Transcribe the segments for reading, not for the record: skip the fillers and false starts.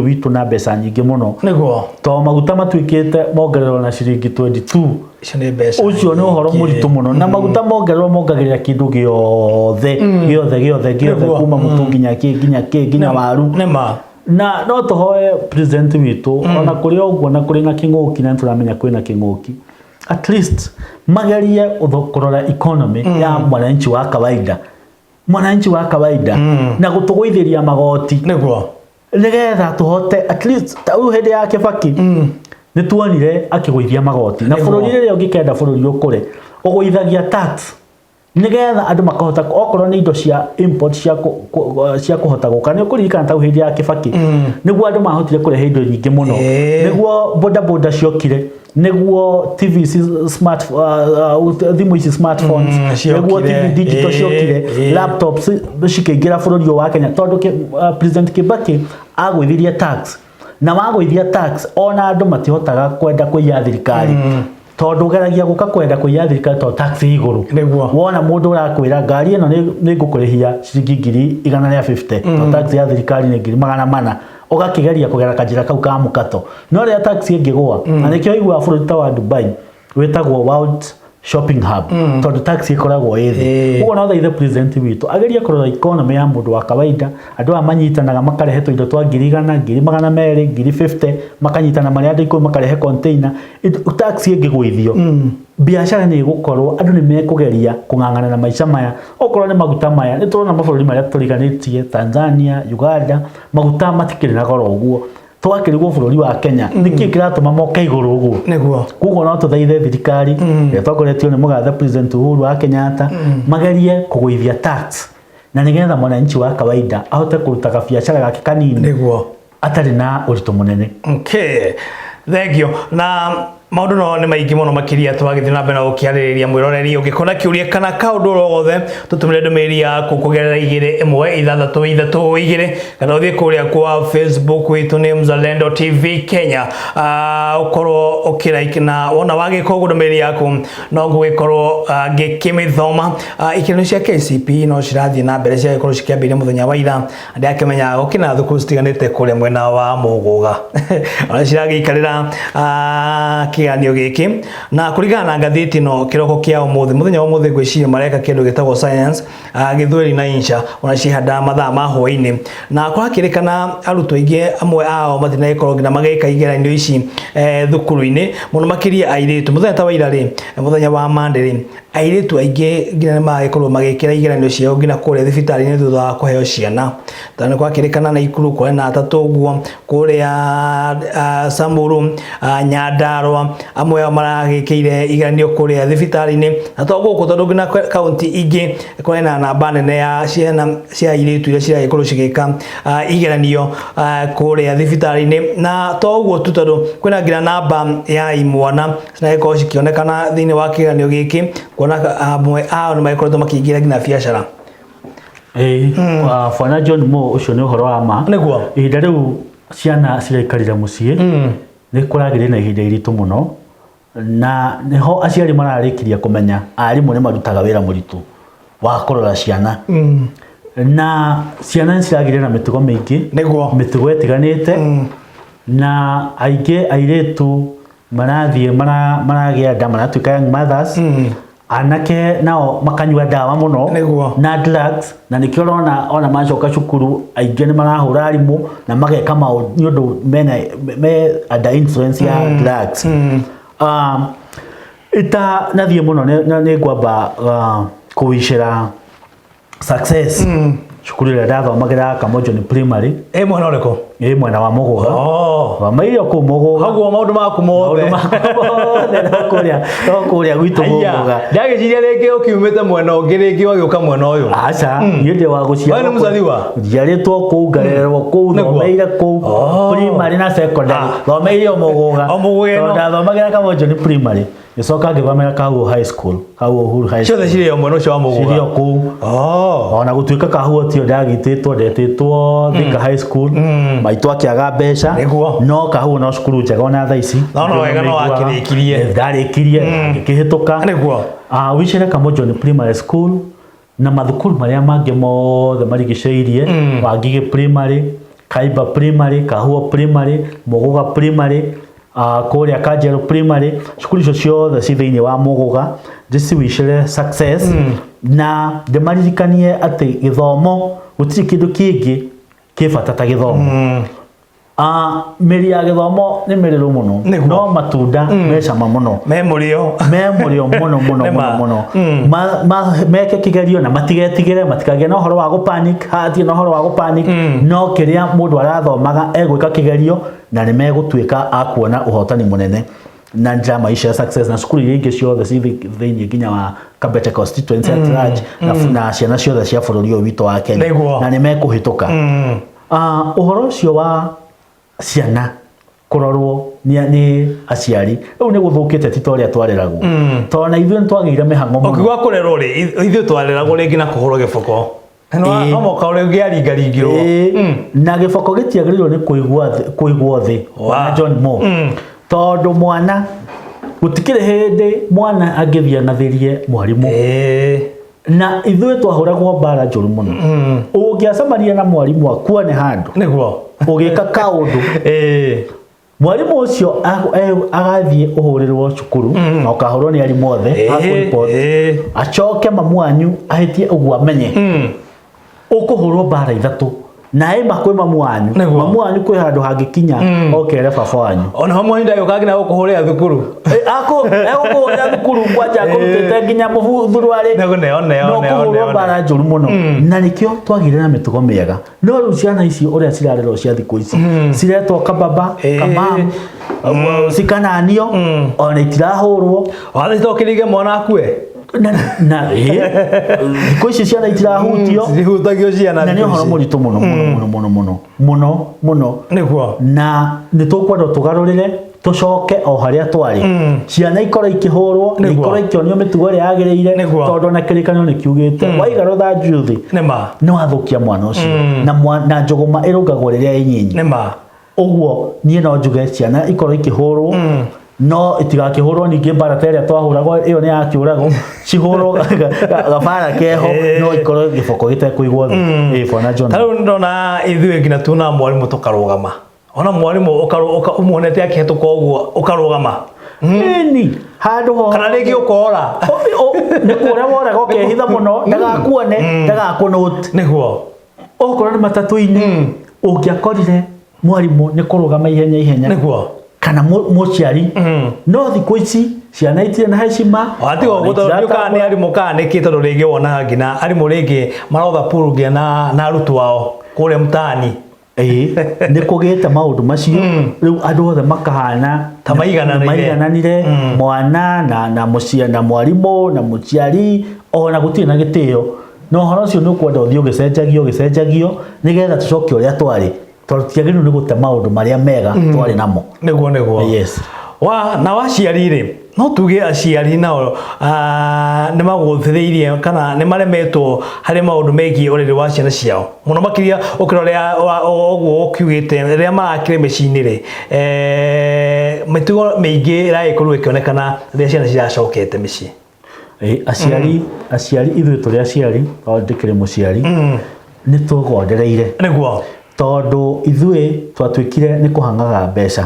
Witũ na mbeca nyingĩ mũno Nĩguo. To maguta matuĩkĩte mongererwo na ciringi 22. Icio nĩ mbeca. Ũcio nĩ ũhoro nyingĩ. Mũritũ mũno, na maguta mongererwo mongagĩrĩra kĩndũ gĩothe gĩothe gĩothe gĩothe, kuma mũtu nginya kĩ nginya kĩ nginya waru. Nĩ ma. Na no tũhoe president witũ, ona kũrĩ o ũguo na kũrĩ na kĩng'ũki, na nĩtũramenya kwĩna kĩng'ũki, at least magerie kũrora economy ya mwananchi wa kawaida, mwananchi wa kawaida, na gũtũgũithĩria magoti nĩgetha tũhote at least. Ta rĩu hĩndĩ ya Kĩbaki nĩ tuonire akĩgũithia magoti na bũrũri rĩrĩa ũngĩkenda bũrũri ũkũre, ũgũithagia tax nĩgetha andũ makahota, okorwo nĩ indo cia import cia kũhota gũka. Nĩ ũkũririkana ta hĩndĩ ya Kĩbaki nĩguo andũ mahotire kũrehe indo nyingĩ mũno, nĩguo boda boda ciokire, nĩguo TV ici smart, thimũ ici smartphones, nĩguo ciokire. TV digital ciokire, laptops cikĩingĩra bũrũri ũyũ wa Kenya, tondũ President Kibaki agũithirie tax. Na wagũithia tax, ona andũ matihotaga kwenda kũiya thirikari, tondũ ũgeragia gũka kwenda kũiya thirikari tondũ tax ĩ igũrũ. Wona mũndũ ũrakwĩra ngari ĩno nĩ ngũkũrĩhia ciringi 150,000, tondũ tax ya thirikari nĩ 400,000, ũgakĩgeria kũgera kanjĩra kau ka mũkato. No rĩrĩa tax ĩngĩgũa, na nĩkĩo iguaga bũrũri ta wa Dubai wĩtagwo World Shopping Hub, tondũ tax ĩkoragwo ĩ thĩ. Ũguo no thaithe president witũ agerie kũrora economy ya mũndũ wa kawaida. Andũ aya manyitanaga makarehe tũindo twa 100,000, 200,000, 50,000, makanyitana marĩ andũ 10, makarehe container. Tax ĩngĩgũithio, biacara nĩ ĩgũkorwo, andũ nĩ mekũgeria kũng'ang'ana na maica maya. Okorwo nĩ maguta maya, nĩ tũrona mabũrũri marĩa tũriganĩtie, Tanzania, Uganda, maguta matikĩrĩ na goro ũguo. Twakĩrigwo bũrũri wa Kenya nĩkĩ kĩratũma moke igũrũ ũguo? Koguo no tũthaithe thirikari ĩrĩa ĩtongoretio nĩ mũgathe President Uhuru wa Kenyatta magerie kũgũithia tax, na nĩgetha mwananchi wa kawaida ahote kũruta gabiacara gake kanini atarĩ na ũritũ mũnene. Okay. Thank you. Na maũndũ no nĩ maingĩ mũno makĩria twagĩthiĩ na mbere na gũkĩarĩrĩria. Mwĩroreri, ũngĩkorwo na kĩũria kana kaũndũ oro gothe, tũtũmĩre ndũmĩrĩri yaku kũgerera 21662, kana ũthiĩ kũrĩa kwa Facebook witũ nĩ Mzalendo TV Kenya, ũkorwo ũkĩlike, na wona wagĩka ũguo ndũmĩrĩri yaku no ngũgĩkorwo ngĩkĩmĩthoma. Ikĩro cia KCPE no cirathiĩ na mbere, ciagĩkorwo cikĩambĩrĩria mũthenya wa ira. Ndakĩmenya gũkĩna thukuru citiganĩte kũrĩa mwena wa Mũgũga ona ciragĩikarĩra kĩgeranio gĩkĩ, na kũringana na ngathĩti ĩno kĩroko kĩa ũmũthĩ, mũthenya wa ũmũthĩ, ngwĩciria mareka kĩndũ gĩtagwo science, gĩthweri na insha, ona cihandaga mathaa ma hwaĩ-inĩ, na kũrakĩrĩkana arutwo aingĩ amwe ao matinagĩkorwo nginya magĩka igeranio ici thukuru-inĩ, mũno makĩria airĩtu. Mũthenya ta wa ira rĩ, mũthenya wa Monday rĩ, airĩtu aingĩ nginya nĩ magĩkorwo magĩkĩra igeranio ciao nginya kũrĩa thibitarĩ-inĩ thutha wa kũheo ciana, tondũ nĩ kwakĩrĩkana Naikuru kũrĩ na atatũ ũguo, kũrĩa Samburu, Nyandarua, amwe ao maragĩkĩire igeranio kũrĩa thibitarĩ-inĩ, na to gũkũ, tondũ nginya kaunti ingĩ kũrĩ na namba nene ya ciana cia airĩtu iria ciragĩkorwo cigĩka igeranio kũrĩa thibitarĩ-inĩ. Na to ũguo tu, tondũ kwĩna nginya namba ya imwana ciragĩkorwo cikĩonekana thĩinĩ wa kĩgeranio gĩkĩ, kuona amwe ao nĩ magĩkoretwo makĩingĩra nginya biacara. Ĩĩ, Bwana John Mo, ũcio nĩ ũhoro wa ma. Ihinda rĩu ciana ciraikarire mũciĩ, nĩ kũragĩrĩ na ihinda iritũ mũno, na nĩho aciari mararĩkirie kũmenya arimũ nĩ marutaga wĩra mũritũ wa kũrora ciana, na ciana nĩ ciragĩrĩ na mĩtugo mĩingĩ, mĩtugo ĩtiganĩte, na aingĩ airĩtu marathiĩ maragĩa nda, maratuĩka young mothers, anake nao makanyua ndawa mũno na drugs, na nĩkĩo ũrona ona macoka cukuru aingĩ nĩ marahũra arimũ na mageka maũndũ nĩ ũndũ mena me under influence ya drugs. Ita nathiĩ mũno, nĩ ngwamba kũwicĩra success cukuru ĩrĩa ndathomagĩra, Kamojoni Primary. Ĩ mwena ũrĩkũ? Ĩ mwena wa Mũgũga. Thomeire kũu Mũgũga. Koguo maũndũ maku mothe. Maũndũ makwa mothe no kũrĩa gwitũ Mũgũga. Ndagĩciria rĩngĩ ũkiumĩte mwena ũngĩ, rĩngĩ ũgagĩũka mwena ũyũ. Aca, niĩ ndĩ wa gũciarwo. We nĩ mũzaliwa? Njiarĩtwo kũu, ngarererwo kũu, thomeire kũu primary na secondary. Thomeire o Mũgũga. O Mũgũga ĩno. Tondũ ndathomagĩra Kamojoni Primary, ngĩcoka ngĩthomera Kahuho High School, Kahuho Uhuru High Ciothe School. Cirĩ o mwena ũcio wa Mũgũga? Cirĩ o kũu. Ona gũtuĩka Kahuho tio ndagitĩtwo, ndetĩtwo Thika High School, maitũ akĩaga mbeca. No Kahuho no cukuru njega ona thaa ici. No wega no wakĩrĩkirie. Ndarĩkirie, ngĩkĩhĩtũka. Wicere Kamojoni Primary School na mathukuru marĩa mangĩ mothe marigicĩirie, Wangigĩ Primary, Kaiba Primary, Kahuo Primary, Muguga Primary, kũrĩa Kanjeru Primary, cukuru icio ciothe ci thĩinĩ wa Muguga. Ndĩciwicĩre success na ndĩmaririkanie atĩ gĩthomo gũtirĩ kĩndũ kĩngĩ kĩ bata ta gĩthomo. Mĩri ya gĩthomo nĩ mĩrĩrũ mũno. Nĩguo. No matunda me cama mũno. Me mũrĩo. Me mũrĩo mũno mũno Nĩ mũno ma. mũno. Meke kĩgerio na matigetigĩre, matikagĩe na ũhoro wa gũ-panic, hatirĩ na ũhoro wa gũ-panic, no kĩrĩa mũndũ arathomaga egwĩka kĩgerio na nĩ megũtuĩka a kuona ũhotani mũnene na njĩra maisha ya success na cukuru iria ingĩ ciothe ci thĩinĩ nginya wa Kabete constituency at large na ciana ciothe cia bũrũri ũyũ witũ wa Kenya. Nĩguo. Na nĩ mekũhĩtũka. Ũhoro ũcio wa ciana kũrorwo nĩ aciari rĩu nĩ gũthũkĩte ti ta ũrĩa twareragwo, tondũ na ithuĩ nĩ twagĩire mĩhang'o mũno. Ũkiuga kũrerwo rĩ, ithuĩ twareragwo rĩngĩ na kũhũrwo gĩboko. Ĩĩ. No moka ũrĩa ũngĩaringaringirwo. Ĩĩ. Na gĩboko gĩtiagĩrĩirwo nĩ kũigwo thĩ Wa. na John Mo, tondũ mwana gũtikĩrĩ hĩndĩ mwana angĩthiĩ ang'athĩrie mwarimũ. Na ithuĩ twahũragwo mbara njũru mũno. Ũngĩacemania na mwarimũ akuone handũ ũgĩka kaũndũ, mwarimũ ũcio agathiĩ ũhũrĩrwo cukuru na ũkahũrwo nĩ arimũ othe, akũripoti, acoke mamu wanyu ahĩtie ũguo amenye ũkũhũrwo mbara ithatũ na ĩma kwĩ mamu wanyu. Nĩguo. Mamu wanyu kwĩ handũ hangĩkinya okere baba wanyu. Ona ho mwani ndagĩũka nginya gũkũhũrĩra thukuru. Egũkũhũrĩra thukuru kwanja akũrutĩte nginya mũthuruarĩ. Nĩkũneo neo No neo kũhũrwo neo. mbara njũru mũno, na nĩkĩo twagĩire na mĩtugo mĩega. No rĩu ciana ici ũrĩa cirarerwo cia thikũ ici ciretwo kababa, kamam, cikananio, ona itirahũrwo. Watha citokĩrĩige mwana akue. Na thikũ ici ciana itirahutio. Citihutagio ciana Na nĩ thikũ ũhoro ici. mũritũ mũno mũno mũno mũno mũno mũno mũno. Na nĩ tũkwenda tũgarũrĩre tũcoke o harĩa twarĩ, ciana ikorwo ikĩhũrwo na Nĩguo. ikorwo ikĩonio mĩtugo ĩrĩa yagĩrĩire, Nĩguo. tondũ ona kĩrĩkanĩro nĩ kiugĩte waiga rũthanju thĩ Nĩma. nĩ wathũkia mwana ũcio, na njũgũma ĩrũngagwo rĩrĩa ĩ nyinyi. Nĩma. Ũguo niĩ no njuge ciana ikorwo ikĩhũrwo, no itigakĩhũrwo ningĩ mbara ta ĩrĩa twahũragwo, ĩyo nĩ ya kĩũrago, cihũrwo gabara keho, no ikorwo gĩboko gĩtekũigwo thĩ. Ĩĩ, bwana John. Ta rĩu ndona ithuĩ nginya tuona mwarimũ tũkarũgama, ona mwarimũ ũmuonete akĩhetũka ũguo ũkarũgama. Ĩni handũ ho. Kana rĩngĩ ũkora. Nĩ kũra woraga ũkehitha mũno ndagakuone, ndagakũnũti. Okorwo nĩ matatũ-inĩ, ũngĩakorire mwarimũ nĩ kũrũgama ihenya ihenya kana mũciari. No thikũ ici ciana itirĩ na heshima. Watiga ona ũguo tondũ kana nĩ itiratambũra. arimũ kana nĩkĩ, tondũ rĩngĩ wonaga nginya arimũ rĩngĩ marotha puru nginya na arutwo ao kũrĩa mtaani. Ĩĩ, nĩ kũgĩte maũndũ macio rĩu andũ othe makahana Ta maigananĩire. maigananire, mwana na mũcia na mwarimũ na mũciari, ona gũtirĩ na gĩtĩo. Na ũhoro ũcio nĩ ũkwenda ũthiĩ ũgĩcenjagio ũgĩcenjagio nĩgetha tũcoke ũrĩa twarĩ, tondũ tutiagĩrĩirwo nĩ gũte maũndũ marĩa mega twarĩ namo. Nĩguo. Yes. Wa na waciari rĩ, no tuge aciari nao nĩ magũthĩrĩirie kana nĩ maremetwo harĩ maũndũ megiĩ ũreri wa ciana ciao mũno makĩria ũkĩrora ũguo ũkiugĩte rĩrĩa marakĩrĩ mĩciĩ-inĩ rĩ, mĩtugo mĩingĩ ĩragĩkorwo ĩkĩonekana rĩrĩa ciana ciracokete mĩciĩ. Ĩĩ, aciari ithuĩ tũrĩ aciari, tondũ ndĩkĩrĩ mũciari, nĩ tũgondereire, tondũ ithuĩ twatuĩkire nĩ kũhang'aga mbeca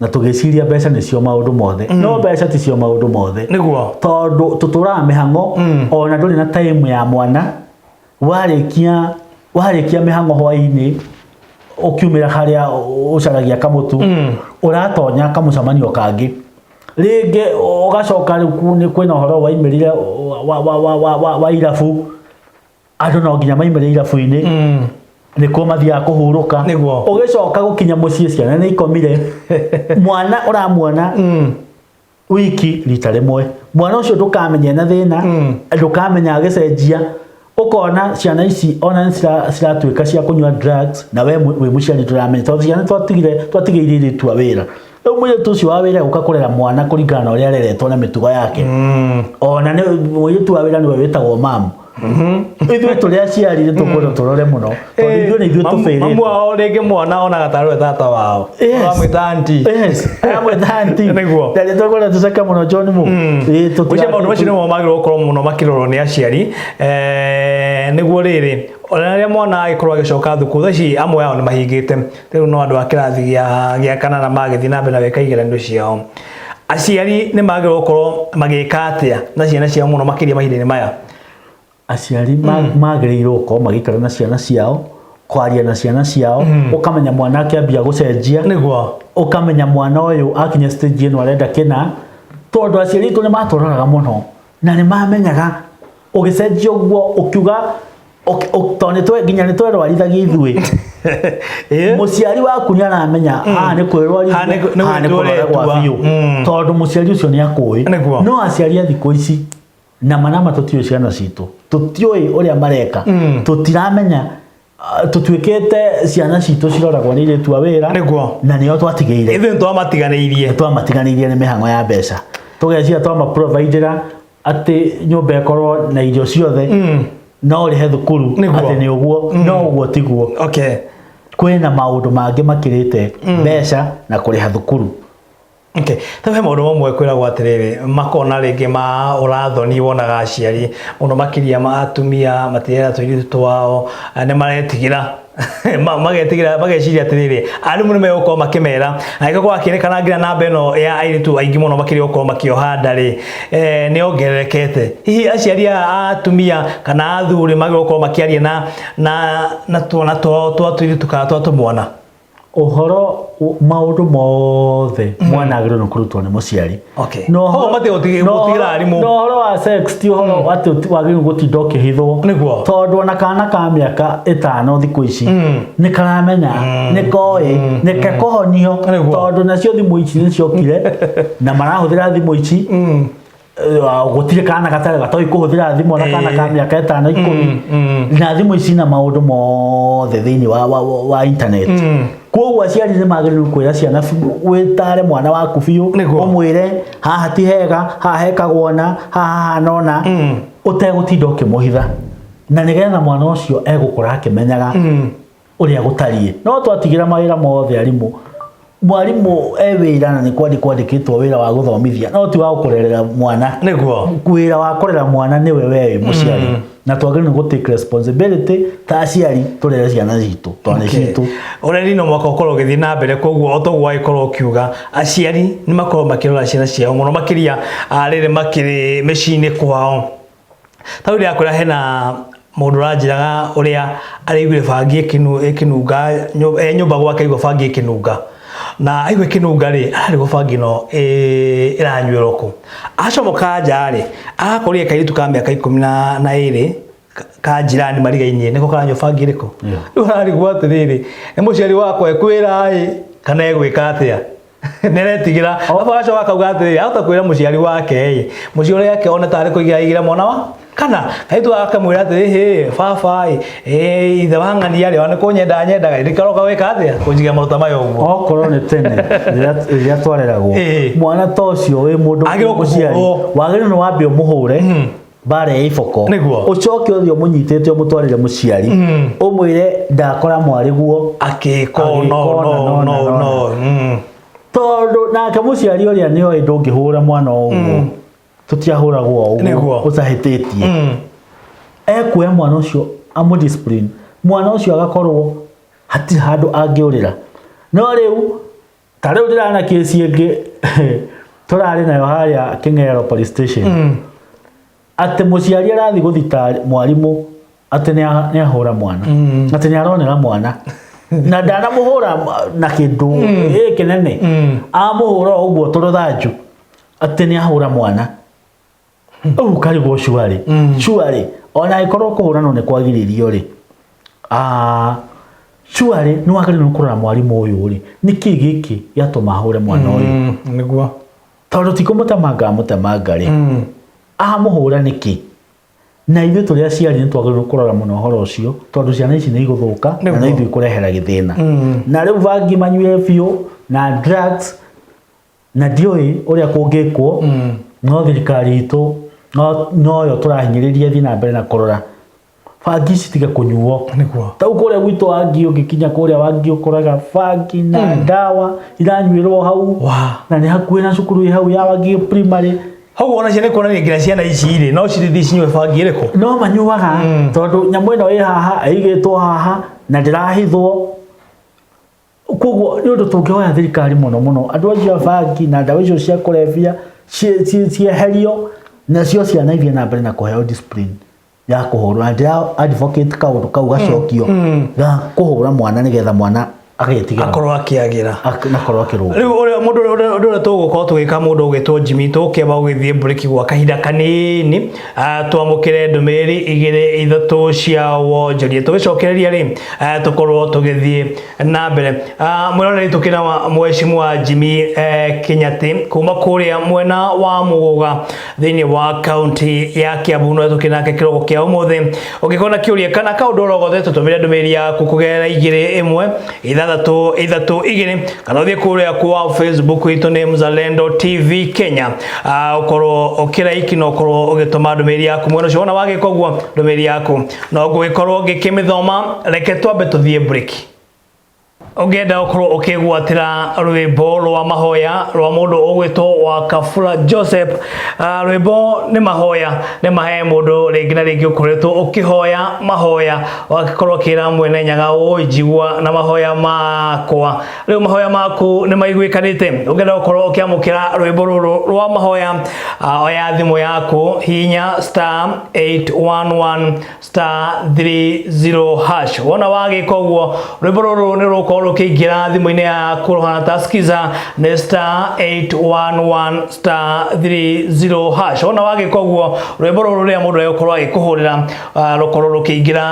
na tũgĩciria mbeca nĩcio maũndũ mothe, no mbeca ticio maũndũ mothe, tondũ tũtũraga mĩhang'o, ona ndũrĩ na time ya mwana. Warĩkia mĩhang'o hwaĩ-inĩ, ũkiumĩra harĩa ũcaragia kamũtu, ũratonya kamũcemanio kangĩ rĩngĩ, ũgacoka rĩu nĩ kwĩna ũhoro waimĩrire wa irabu, andũ no nginya maimĩre irabu-inĩ, nĩkuo mathiaga kũhurũka. Ũgĩcoka gũkinya mũciĩ ciana nĩ ikomire, mwana ũramuona wiki rita rĩmwe. Mwana ũcio ndũkamenya ena thĩna, ndũkamenya agĩcenjia. Ũkona ciana ici ona nĩ ciratuĩka cia kũnyua drugs, na we wĩ mũciari ndũramenya, tondũ ciana twatigire twatigĩire airĩtu a wĩra. Rĩu mũirĩtu ũcio wa wĩra gũka kũrera mwana kũringana na ũrĩa areretwo na mĩtugo yake, ona nĩ mũirĩtu wa wĩra nĩwe wĩtagwo mamu. Ithuĩ tũrĩ aciari nĩ tũkwenda tũrore mũno, tondũ ithuĩ nĩ ithuĩ Mamu tũbĩrĩte. Wao rĩngĩ mwana onaga tarĩ we tata wao. Ũramwĩta aunty. Yes, aramwĩta aunty. Na nĩ tũkwenda tũceke mũno, John Mo. Ĩĩ, Gwĩciria maũndũ macio nĩmo magĩrĩirwo gũkorwo mũno makĩrorwo nĩ aciari, nĩguo rĩrĩ Ona rĩrĩa mwana agĩkorwo agĩcoka thukuru, thaa ici amwe ao nĩ mahingĩte, rĩu no andũ a kĩrathi gĩa kanana magĩthiĩ na mbere na gwĩka igeranio ciao. Aciari nĩ magĩrĩirwo gũkorwo magĩka atĩa na ciana ciao mũno makĩria mahinda-inĩ maya? Aciari magĩrĩirwo gũkorwo magĩikara na ciana ciao, kwaria na ciana ciao, ũkamenya mwana akĩambia gũcenjia, ũkamenya mwana ũyũ akinya stage ĩno arenda kĩna, tondũ aciari aitũ nĩ matũroraga mũno na nĩ mamenyaga ũgĩcenjia ũguo ũkiuga tondũ nginya nĩ twerwarithagia ithuĩ. Mũciari waku nĩ aramenya haha nĩ kwĩrwarithia, Haha nĩ haha nĩ kũrora gwa gwĩtua. biũ, tondũ mũciari ũcio nĩ akũĩ. No aciari a thikũ ici na manama tũtiũĩ ciana citũ, tũtiũĩ ũrĩa mareka, tũtiramenya, tũtuĩkĩte ciana citũ ciroragwo nĩ airĩtu a wĩra na nĩo twatigĩire. Ithuĩ nĩtwamatiganĩirie. Twamatiganĩirie nĩ mĩhang'o ya mbeca, tũgeciria twamaprovidera atĩ nyũmba ĩkorwo na irio ciothe, no ũrĩhe thukuru, atĩ nĩ ũguo, no ũguo tiguo. Kwĩna maũndũ mangĩ makĩrĩte mbeca na kũrĩha thukuru. Okay. Ta he maũndũ mamwe kwĩragwo atĩrĩrĩ, makona rĩngĩ ma ũrathoni, wonaga aciari mũno makĩria ma atumia matirera tũirĩtu twao, nĩ maretigĩra, magetigĩra, mageciria atĩrĩrĩ, arimũ nĩ megũkorwo makĩmera, angĩkorwo akĩonekana nginya namba ĩno ya airĩtu aingĩ mũno makĩria gũkorwo makĩoha nda rĩ, nĩ yongererekete. Hihi aciari aya atumia kana athuri magĩrĩirwo gũkorwo makĩaria na twana twao twa tũirĩtu kana twa tũmwana? Ũhoro maũndũ mothe mwana agĩrĩirwo nĩ kũrutwo nĩ mũciari. Na Koguo matiĩ gũtigĩra arimũ. Na ũhoro wa sex ti ũhoro atĩ wagĩrĩirwo gũtinda ũkĩhithwo. Tondũ ona kana ka mĩaka 5 thikũ ici nĩ karamenya, nĩ koĩ, nĩ kekũhonio. Tondũ nacio thimũ ici nĩ ciokire na marahũthĩra thimũ ici. Gũtirĩ kana gatarĩ gatoĩ kũhũthĩra thimũ, ona kana ka mĩaka 5 10, na thimũ ici na maũndũ mothe thĩinĩ wa internet. Koguo aciari nĩ magĩrĩirwo kwĩra ciana biũ, wĩtare mwana waku biũ, ũmwĩre haha ti hega, haha hekagwo ũna, haha hahana ũna, ũtegũtinda ũkĩmũhitha, na nĩgetha mwana ũcio egũkũra akĩmenyaga ũrĩa gũtariĩ. No twatigĩra mawĩra mothe arimũ, mwarimũ e wĩra na nĩ kwandĩkwo andĩkĩtwo wĩra wa gũthomithia, no ti wa gũkũrerera mwana. Wĩra wa kũrera mwana nĩwe we wĩ mũciari, na twagĩrĩirwo nĩ gũ take responsibility ta aciari tũrere ciana citũ tondũ nĩ citũ. Ũreri no mũhaka ũkorwo ũgĩthiĩ na mbere, koguo o toguo wagĩkorwo ũkiuga, aciari nĩ makorwo makĩrora ciana ciao mũno makĩria, rĩrĩ makĩrĩ mĩciĩ-inĩ kwao. Ta rĩu ndĩrakwĩra hena mũndũ ũranjĩraga ũrĩa araiguire bangi ĩkĩnunga e nyũmba gwake, aigua bangi ĩkĩnunga, na aigua ĩkĩnunga rĩ, ararigwo bangi ĩno ĩranyuĩrwo kũ. Acomoka nja rĩ, arakorire kairĩtu ka mĩaka 12 ka njirani marigainie nĩko karanyua bangi ĩrĩkũ. Rĩu ararigwo atĩrĩrĩ, nĩ mũciari wakwa ekwĩra ĩ kana egwĩka atĩa? Nĩaretigĩra. Arabu agacoka akauga atĩrĩrĩ, ahota kwĩra mũciari wake ĩ, mũciari wake one tarĩ kũigĩra aigĩra mwana wa kana kairĩtu akamwĩra atĩrĩ, hĩ baba ĩ, ĩ ithe wa ng'ania rĩ, ona nĩ kũnyenda nyendaga, nĩkĩo gwĩka atĩa kũnjigia maruta maya ũguo. Okorwo nĩ tene rĩrĩa twareragwo, mwana ta ũcio wĩ mũndũ Agĩrĩirwo mũciari kũhũrwo. wagĩrĩirwo nĩ wambe ũmũhũre mbara ya iboko, ũcoke ũthiĩ ũmũnyitĩte ũmũtwarĩre mũciari, ũmwĩre ndakora mwarĩ guo akĩka no Agĩka no na no na. No. Tondũ nake mũciari ũrĩa nĩoĩ ndũngĩhũra mwana o ũguo, tũtiahũragwo o ũguo ũtahĩtĩtie. Ekuoya mwana ũcio amũ discipline mwana ũcio, agakorwo hatirĩ handũ angĩũrĩra. No rĩu ta rĩu ndĩrana kĩci ĩngĩ tũrarĩ nayo harĩa Kĩng'ero police station, atĩ mũciari arathiĩ gũthita mwarimũ atĩ nĩ ahũra mwana, atĩ nĩ aronera mwana, na ndanamũhũra na kĩndũ ĩ kĩnene, amũhũra o ũguo tũrũthanju, atĩ nĩ ahũra mwana. Rĩu ũkarigwo cuarĩ cuarĩ, ona angĩkorwo kũhũranwo nĩ kwagiririo rĩ, cuarĩ nĩ wagĩrĩirwo nĩ kũrora mwarimũ ũyũ rĩ, nĩkĩ gĩkĩ gĩatũma ahũre mwana ũyũ? Tondũ ti kũmũtemanga amũtemanga rĩ, amũhũra nĩkĩ? Na ithuĩ tũrĩ aciari nĩ twagĩrĩirwo kũrora mũno ũhoro ũcio, tondũ ciana ici nĩ igũthũka na no ithuĩ kũrehera gĩthĩna. Na rĩu bangi manyuire biũ na drugs, na ndiũĩ ũrĩa kũngĩkwo, no thirikari itũ noyo tũrahinyĩrĩria ĩthiĩ na mbere na kũrora bangi ici tiga kũnyuo. Tau kũrĩa gwitũ Wangi, ũngĩkinya kũrĩa Wangi ũkoraga bangi na ndawa iranyuĩrwo hau, na nĩ hakuhĩ na cukuru ĩ hau ya Wangi primary. Hau ona ciana kuonania nginya ciana ici rĩ no cithiĩ cinyue bangi ĩrĩkũ? No manyuaga tondũ nyamũ ĩno ĩ haha, ĩigĩtwo haha na ndĩrahithwo. Koguo nĩ ũndũ tũngĩhoya thirikari mũno mũno, andũ acio a bangi na ndawa icio cia kũrebia cieherio, nacio ciana ithiĩ na mbere na kũheo discipline ya kũhũrwo. Na ndĩra advocate kaũndũ kau gacokio ga kũhũra mwana nĩgetha mwana agetigĩra, akorwo akĩagĩra, akorwo akĩrũga. Rĩu ũrĩa mũndũ ũrĩa ũndũ ũrĩa tũgũkorwo tũgĩka, mũndũ ũgwĩtwo Jimmy, tũgũkĩamba gũgĩthiĩ break gwa kahinda kanini, twamũkĩre ndũmĩrĩri igĩrĩ ithatũ cia wonjoria, tũgĩcokereria rĩ, tũkorwo tũgĩthiĩ na mbere. Mwĩroreri, tũkĩna mheshimiwa Jimmy Kinyati kuma kũrĩa mwena wa Mũgũga thĩinĩ wa kaunti ya Kiambu, no tũkĩrĩ nake kĩroko kĩa ũmũthĩ. Ũngĩkorwo na kĩũria kana kaũndũ oro gothe, tũtũmĩre ndũmĩrĩri yaku kũgerera 2 1 6 6 2, kana ũthiĩ kũrĩa kwa Facebook itũ nĩ Mzalendo TV Kenya, ũkorwo ũkĩraiki na ũkorwo ũgĩtũma ndũmĩrĩri yaku mwena ũcio. Wona wagĩka ũguo, ndũmĩrĩri yaku no ngũgĩkorwo ngĩkĩmĩthoma. Reke twambe tũthiĩ break. Ũngĩenda ũkorwo ũkĩgwatĩra rwĩmbo rwa mahoya rwa mũndũ ũgwĩtwo wa Kafula Joseph, rwĩmbo nĩ mahoya, nĩ mahe mũndũ rĩngĩ na rĩngĩ ũkoretwo ũkĩhoya mahoya, ũgakorwo ũkĩra Mwene Nyaga, ũĩ njigua na mahoya makwa. Rĩu mahoya maku nĩ maiguĩkanĩte. Ũngĩenda gũkorwo ũkĩamũkĩra rwĩmbo rũrũ rwa mahoya, oya thimũ yaku, hihinya *811*30#. Wona wagĩka ũguo, rwĩmbo rũrũ nĩ rũgũkorwo rũkĩingĩra thimũ-inĩ yaku rũhana ta skiza. Nĩ *811*30#. Wona wagĩka ũguo, rwĩmbo rũrũ rĩrĩa mũndũ egũkorwo agĩkũhũrĩra, rũkorwo rũkĩingĩra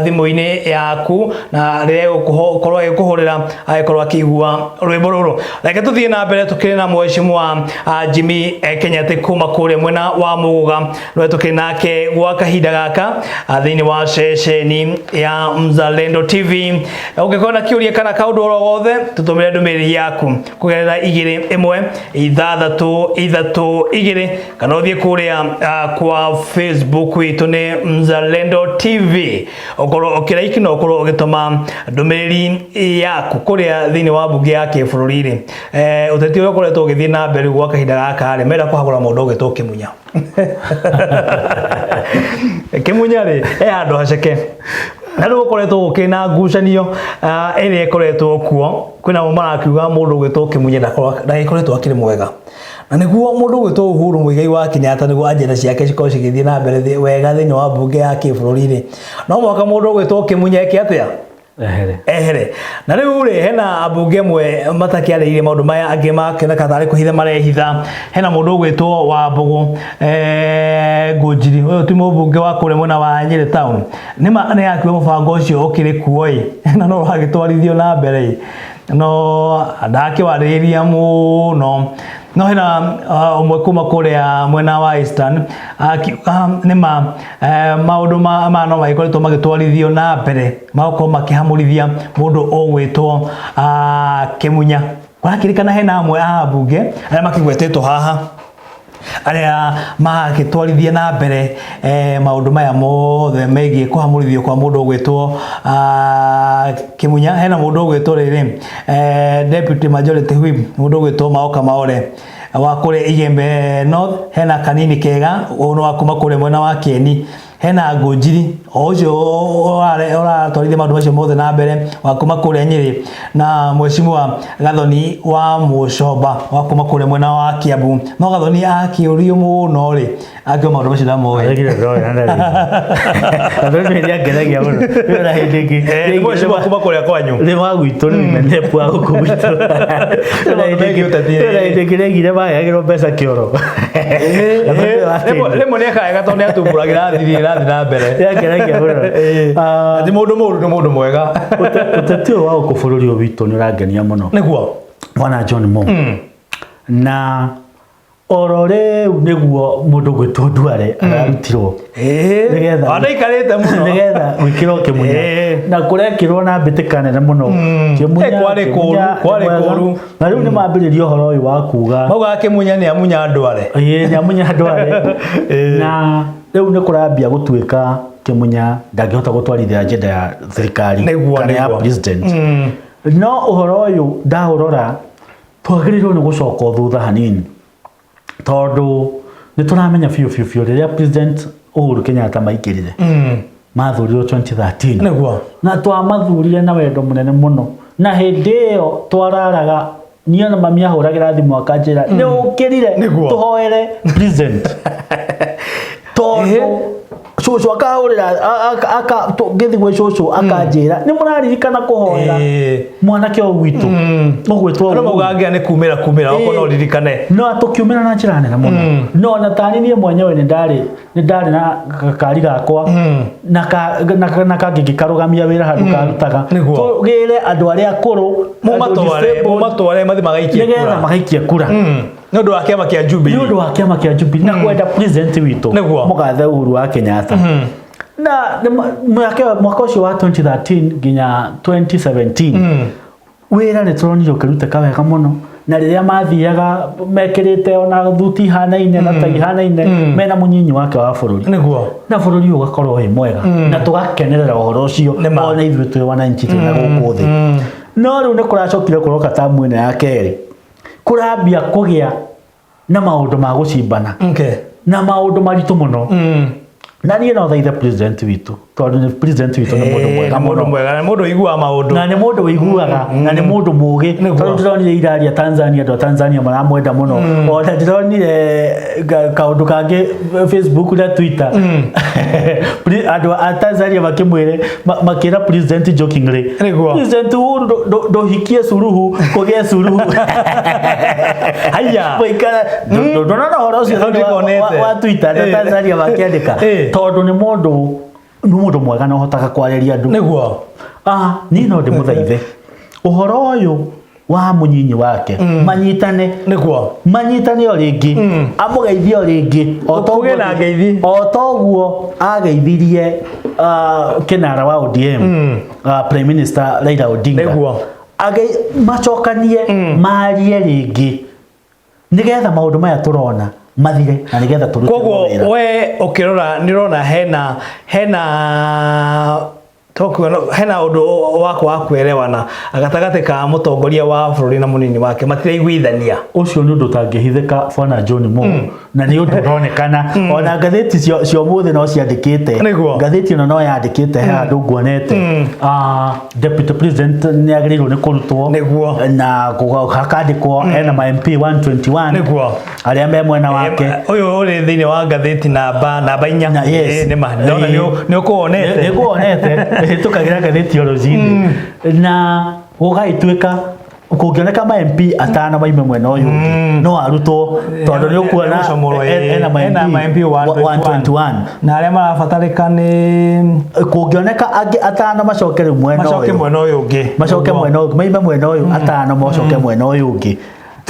thimũ-inĩ yaku, na rĩrĩa egũkorwo agĩkũhũrĩra agĩkorwo akĩigua rwĩmbo rũrũ. Reke tũthiĩ na mbere, tũkĩrĩ na mheshimiwa Jimmy Kenyatta kuma kũrĩa mwena wa Mũgũga, nĩwe tũkĩrĩ nake gwa kahinda gaka thĩinĩ wa ceceni ya Mzalendo TV. Ũngĩkorwo na kĩũria kana kaũndũ oro gothe, tũtũmĩre ndũmĩrĩri yaku kũgerera 2 1 6 6 2, kana ũthiĩ kũrĩa kwa Facebook witũ nĩ Mzalendo TV, ũkorwo ũkĩraiki na ũkorwo ũgĩtũma ndũmĩrĩri yaku. Kũrĩa thĩinĩ wa mbunge ya kĩbũrũri rĩ, ũteti ũrĩa ũkoretwo ũgĩthiĩ na mbere gwa kahinda gaka rĩ, menda kũhagũra mũndũ ũgwĩtwo Kĩmunya. Kĩmunya rĩ, e handũ haceke, na rĩu gũkoretwo gũkĩrĩ na ngucanio ĩrĩa ĩkoretwo kuo. Kwĩna amwe marakiuga mũndũ ũgwĩtwo Kĩmunya ndagĩkoretwo akĩrĩ mwega, na nĩguo mũndũ ũgwĩtwo Uhuru Muigai wa Kenyatta, nĩguo agenda ciake cikorwo cigĩthiĩ na mbere wega thĩinĩ wa mbunge ya kĩbũrũri rĩ, no mũhaka mũndũ ũgwĩtwo Kĩmunya eke atĩa? Ehere. Ehere. Na rĩu rĩ, hena ambunge amwe matakĩarĩirie maũndũ maya, angĩ makĩoneka tarĩ kwĩhitha marehitha. Hena mũndũ ũgwĩtwo wa Mbũgũ Ngũnjiri, ũyũ ti mũmbunge wa kũrĩa mwena wa Nyĩrĩ town, nĩma nĩ akiuga mũbango ũcio ũkĩrĩ kuo ĩ, na no ũragĩtwarithio na mbere ĩ, no ndakĩwarĩrĩria mũno. No hena ũmwe kuma kũrĩa mwena wa Eastern akiuga nĩma maũndũ ma no magĩkoretwo magĩtwarithio na mbere magakorwo makĩhamũrithia mũndũ ũgwĩtwo Kĩmunya. Ũrakĩrikana hena amwe a ambunge arĩa makĩgwetetwo haha, arĩa magĩtwarithia na mbere maũndũ maya mothe megiĩ kũhamũrithio kwa mũndũ ũgwĩtwo Kĩmunya. Hena mũndũ ũgwĩtwo rĩrĩ, deputy majority whip, mũndũ ũgwĩtwo Maoka Maore wa kũrĩa Igembe North. Hena Kanini Kega, ũyũ nĩ wa kuma kũrĩa mwena wa Kieni. Hena Ngũnjiri, o ũcio ũratwarithia maũndũ macio mothe na mbere, wa kuma kũrĩa Nyĩrĩ, na mheshimiwa Gathoni wa Mũcomba wa kuma kũrĩa mwena wa Kiambu. No Gathoni akĩũrio mũno rĩ, akiuga maũndũ macio ndamoĩ. Aregire ndoĩ na ndarĩ. Gathoni nĩ nĩangenagia mũno. Rĩu na hĩndĩ ĩngĩ. Nĩ mheshimiwa kuma kũrĩa kwanyu. Nĩ wa gwitũ, nĩ menepu wa gũkũ gwitũ. Rĩu na hĩndĩ ĩngĩ- Maũndũ megiĩ ũteti. rĩu na hĩndĩ ĩngĩ nĩaigire magayagĩrwo mbeca kĩoro. Gathoni nĩ wa tĩri. Rĩmwe nĩ ekaga tondũ nĩ atumbũragĩra thiri ĩrathiĩ na mbere. Nĩangenagia mũno. Ti mũndũ mũũru, nĩ mũndũ mwega. Ũteti ũyũ wa gũkũ bũrũri ũyũ witũ nĩ ũrangenia mũno. Nĩguo. Bwana John Mo. Na oro rĩu nĩguo mũndũ gwĩtwo Duale ararutirwo. Nĩgetha- Wanaikarĩte mũno. Nĩgetha gwĩkĩrwo Kĩmunya. Na kũrekĩrwo na mbĩtĩka nene mũno. Kĩmunya, Kwarĩ kũũru, Kĩmunya nĩ kwarĩ mwega. kũũru. Na rĩu nĩ mambĩrĩria ũhoro ũyũ wa kuga Maugaga Kĩmunya nĩ amunya Duale. Ĩĩ, nĩ amunya Duale. Na rĩu nĩ kũrambia gũtuĩka Kĩmunya ndangĩhota gũtwarithia agenda ya thirikari kana ya president. No ũhoro ũyũ ndaũrora, twagĩrĩirwo nĩ gũcoka o thutha hanini, tondũ nĩ Nĩ tũramenya biũ biũ biũ rĩrĩa President Uhuru Kenyatta maingĩrire, mathurirwo 2013, na twamathurire na wendo mũnene mũno, na hĩndĩ ĩyo twararaga niĩ na mami ahũragĩra thimũ akanjĩra nĩ ũkĩrire tũhoere president, tondũ cũcũ akahũrĩra ngĩthiĩ gwĩ cũcũ akanjĩra nĩ mũraririkana kũhoera mwanake ũyũ witũ ũgwĩtwo Andũ Uhuru. maugaga nĩ kumĩra kumĩra okorwo no ririkane. No tũkiumĩra na njĩra nene mũno, no na tani niĩ mwenyewe nĩ ndarĩ na gakari gakwa na kangĩ ngĩkarũgamia wĩra handũ karutaga, tũgĩre andũ arĩa akũrũ, andũ Mũmatware disabled, mũmatware mathi magaikie nĩgetha kura magaikie kura nĩ ũndũ wa kĩama kĩa nĩ Jubilee. ũndũ wa kĩama kĩa Jubilee na kwenda president witũ, mũgathe Uhuru wa Kenyatta. Na mwaka ũcio wa 2013 nginya 2017 wĩra nĩ tũronire ũkĩrutĩka wega mũno, na rĩrĩa mathiaga mekĩrĩte ona thuti ihanaine na tai ihanaine mena mũnyinyi wake wa bũrũri, na bũrũri ũyũ ũgakorwo wĩ mwega na tũgakenerera ũhoro ũcio ona ithuĩ twĩ wananchi twĩna gũkũ thĩ. No rĩu nĩ kũracokire kũroka tamu ĩno ya kerĩ, kũrambia kũgĩa na maũndũ ma gũcimbana na maũndũ maritũ mũno. Na niĩ no thaithe president witũ, tondũ nĩ president witũ nĩ mũndũ mwega Nĩ mũndũ mũno mwega, nĩ mũndũ ũiguaga maũndũ. Na nĩ mũndũ wĩiguaga na nĩ mũndũ mũgĩ, tondũ ndĩronire iraria Tanzania, andũ a Tanzania maramwenda mũno. Ona ndĩronire kaũndũ kangĩ Facebook na Twitter, andũ a Tanzania makĩmwĩre makĩra president jokingly, "President Uhuru, ndũhikie Suluhu, kũgĩe Suluhu." Haya. Mũikara ndũrona ũhoro ũcio Hau thĩinĩ ndikonete. wa Twitter, andũ a Tanzania makĩandĩka, tondũ nĩ mũndũ mwega na ũhotaga kwarĩria andũ. Ah, niĩ no ndĩmũthaithe ũhoro ũyũ wa mũnyinyi wake manyitane, manyitane o rĩngĩ, amũgeithie o rĩngĩ o ta Kũgĩe na ngeithi. O toguo ageithirie kĩnara wa ODM, Prime Minister Raila Odinga. Macokanie marie rĩngĩ nĩgetha maũndũ maya tũrona mathire na nĩgetha tũrute Koguo wĩra. We ũkĩrora nĩ ũrona hena tokuona hena ũndũ wakwa wa kwelewana gatagatĩ ka mũtongoria wa bũrũri na mũnini wake, matiraiguithania. Ũcio nĩ ũndũ ũtangĩhithĩka, bwana John Mo, na nĩ ũndũ ũronekana ona ngathĩti cia ũmũthĩ no ciandĩkĩte. Ngathĩti ĩno no yandĩkĩte he handũ nguonete. Ah, deputy president nĩ agĩrĩirwo nĩ kũrutwo na hakandĩkwo ena ma MP 121 arĩa me mwena wake. Ũyũ ũrĩ thĩinĩ wa ngathĩti namba 4. Na, yes. Ĩ, nĩ ma ndona nĩ ũkũwonete. Nĩ nguonete hĩtũkagĩra ngathĩti o rũcinĩ, na gũgagĩtuĩka kũngĩoneka ma MP atano maime mwena ũyũ ũngĩ no arutwo, tondũ nĩ ũkuona Nĩgũcomorwo, ena ma ena ma MP 121. Na arĩa marabatarĩka nĩ Kũngĩoneka angĩ atano macoke rĩu mwena macoke ũyũ mwena ũyũ ũngĩ. Macoke mwena ũyũ, maime mwena ũyũ atano macoke mwena ũyũ ũngĩ.